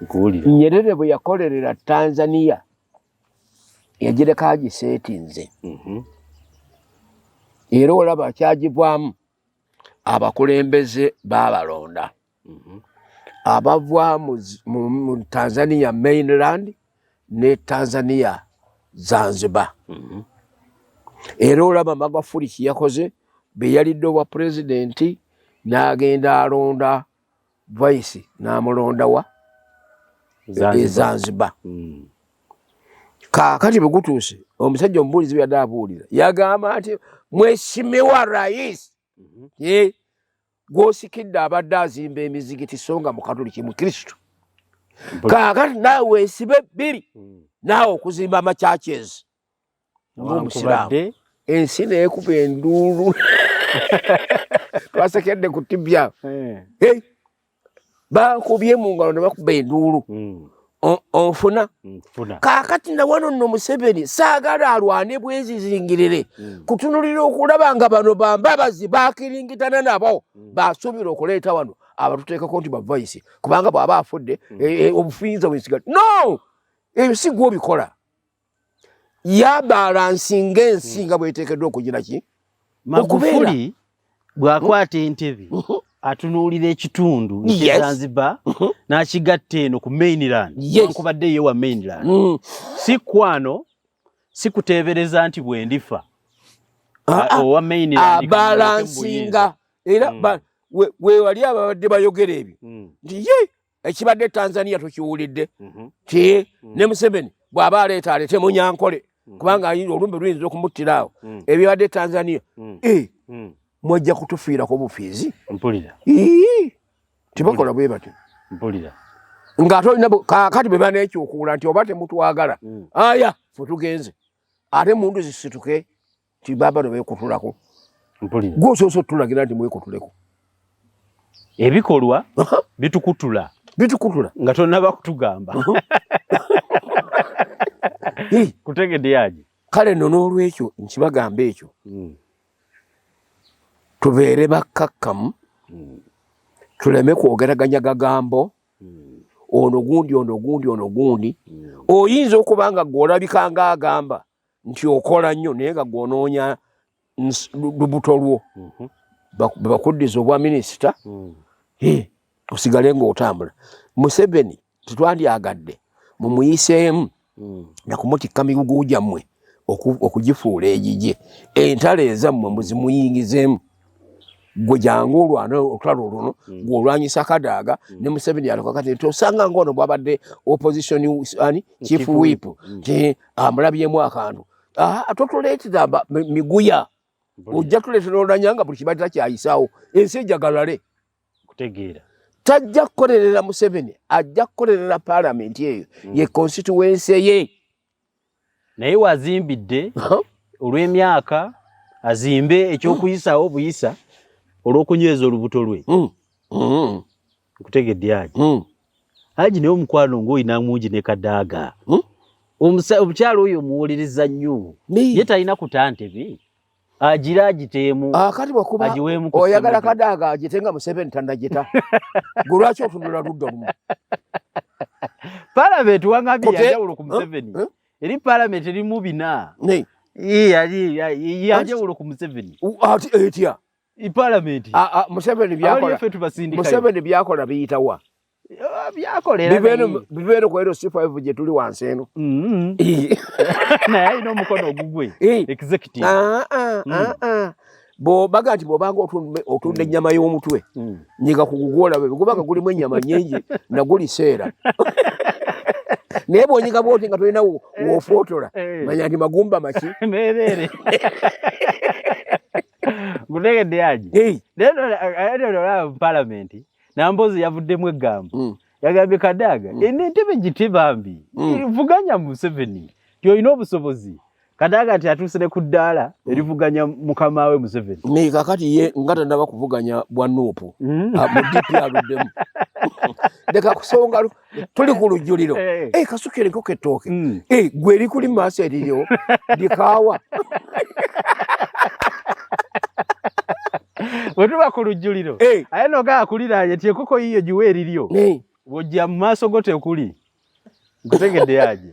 Nkuwulira. Nyerere bwe yakolerera Tanzania yagireka agiseetinze, era olaba kyagivaamu abakulembeze baabalonda abava mu Tanzania mainland ne Tanzania Zanzibar. Era olaba Magufuli kye yakoze bwe yalidde obwa pulezidenti n'agenda alonda vice, n'amulonda wa e Zanzibar. Kaakati bwe gutuuse, omusajja omubuulizi bwe yadde abuulira yagamba nti mheshimiwa rais ye gw'osikidde abadde azimba emizigiti, so nga mukatuliki mukristo, kaakati naawe weesibe bbiri naawe okuzimba amachurches ng'omusiraamu. Newankubadde Ensi neekuba enduulu, twasekedde ku tibya. Hey, bakubye mu ngalo ne bakuba enduulu. Onfuna? Nfuna. Kaakati nawano nno Museveni saagala alwane bwezizingirire kutunulira okulaba nga bano bambabazi bakiringitana nabo basuubira okuleeta wano abatuteekako nti bavice, kubanga bw'aba afudde obuyinza bwensiga no ebyo si gwe obikola, yabalansinga ensi nga bweteekeddwa okugira ki okubeera. Magufuli bw'akwata entebe atunuulira ekitundu ekye Zanzibar n'akigatta eno ku mainland, newankubadde ye wa mainland. Si kwano, si kuteebereza nti bwe ndifa owa mainland kamuleke mu abalansinga era we wali ababadde bayogera ebyo nti ye ekibadde Tanzania tukiwulidde ti ne Museveni bw'aba aleeta aleete Munyankole, kubanga ayinza olumbe luyinza okumuttira awo. Ebibadde Tanzania, mwajja kutufiirako bufiizi. Mpulira. Ii, tebakola bwe batyo. Mpulira. Ng'ate olina kaakati bwe baneekyukuula nti oba temutwagala, aya fe tugenze, ate mundu zisituke nti baabano beekutulako. Mpulira. Gwe osoose otulagira nti mwekutuleko. Ebikolwa bitukutula. Bitukutula. Nga tonnaba kutugamba. Kutegedde yaji. Kale nno n'olwekyo nkibagamba ekyo, tubeere bakkakkamu, tuleme kwogeraganya gagambo ono gundi ono gundi ono gundi. Oyinza okuba nga gwe olabika ng'agamba nti okola nnyo, naye nga gw'onoonya lubuto lwo, bakuddiza obwa minisita, osigale ng'otambula. Museveni tetwandyagadde mumuyiseemu nakumutikka migugu gyammwe okugifuula egigye. Entalo ezammwe muzimuyingizeemu. Gwe jangu olwane olutalo luno, gwe olwanyisa Kadaaga ne Museveni aleka kati nti osanga ng'ono bwabadde opposition ani chief Chief whip whip. Nti amulabyemu akantu. Totuleetera miguya. Mpulira. Ojja tuleetera olanya nga buli kibadde takyayisaawo, ensi ejagalale. Kutegeera. Tajja kukolerera Museveni, ajja kukolerera paalamenti eyo ye constituency ye. Naye wazimbidde olw'emyaka azimbe ekyokuyisaawo obuyisa olw'okunyweza olubuto lwe. Nkutegedde Haji. Haji naye omukwano ng'olina mungi ne Kadaga. Omukyala oyo omuwuliriza nnyo. Ye talina kuta ntebe. Agira agiteemu. Kati bwekuba oyagala Kadaga agite nga Museveni tannagita. Gwe lwaki otunula ludda lumu? Palamenti wangambye yanjawulo ku Museveni. Eri palamenti erimu bina. Yanjawulo ku Museveni. Ati etya? Palamenti. Museveni byakola. Museveni byakola biyitawa. Byakolera bibeere ku LC5 gye tuli wansi eno. Naye alina omukono ogugwe executive. Bw'obaga nti bw'obanga otunda ennyama y'omutwe nyiga ku gugwo olabe gubanga gulimu ennyama nnyingi naguliseera. Naye bw'onyiga bw'oti nga tolina w'ofootola manya nti magumba maki meereere. Nkutegedde Haji. Naye olaba mu palamenti Nambooze yavuddemu eggambo. Yagambye Kadaga eno entebe gite bambi vuganya Museveni ti olina obusobozi. Kadaga nti atuuse ne ku ddaala erivuganya mukama we Museveni. Naye kakati ye nga tannaba kuvuganya bwa NUP mu DP aluddemu. Leka kusonga tuli ku lujjuliro. Kasuka enkoko ettooke. Gwe erikuli mu maaso eriryo likaawa. Bwe tuba ku lujjuliro aye noga akuliraanye ti enkoko yiyo giwe eriryo bw'ojja mu maaso go tekuli. Nkutegedde Haji.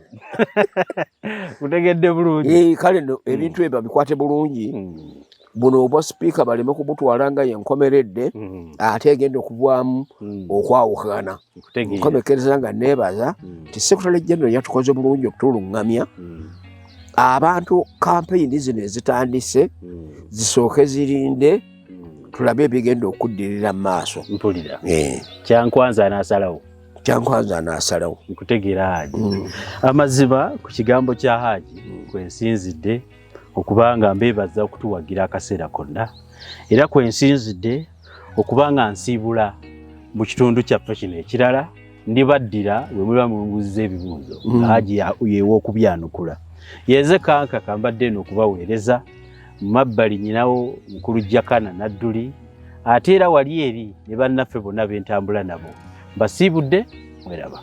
Nkutegedde bulungi. Kale no ebintu ebyo bikwate bulungi. Buno obwa sipiika baleme kubutwala nga yenkomeredde ate egenda okuvaamu okwawukana. Nkomekereza nga neebaza nti Secretary General yatukoze bulungi okutuluŋŋamya. Abantu kampeyini zino ezitandise zisooke zirinde tulabe ebigenda okuddirira mu maaso. Mpulira. Kyankwanza anaasalawo. Kyankwanza anaasalawo. Nkutegeera Haji. Amazima ku kigambo kya Haji kwe nsinzidde okubanga mbeebaza okutuwagira akaseera konna, era kwe nsinzidde okubanga nsiibula mu kitundu kyaffe kino ekirala ndibaddira bwe muba mumbuuziza ebibuuzo. Haji yeewa okubyanukula. Yenze Kankaka mbadde eno okubaweereza mu mabbali nyinawo mukulu Jakana Nadduli, ate era wali eri ne bannaffe bonna be ntambula nabo. Mbasiibudde, mweraba.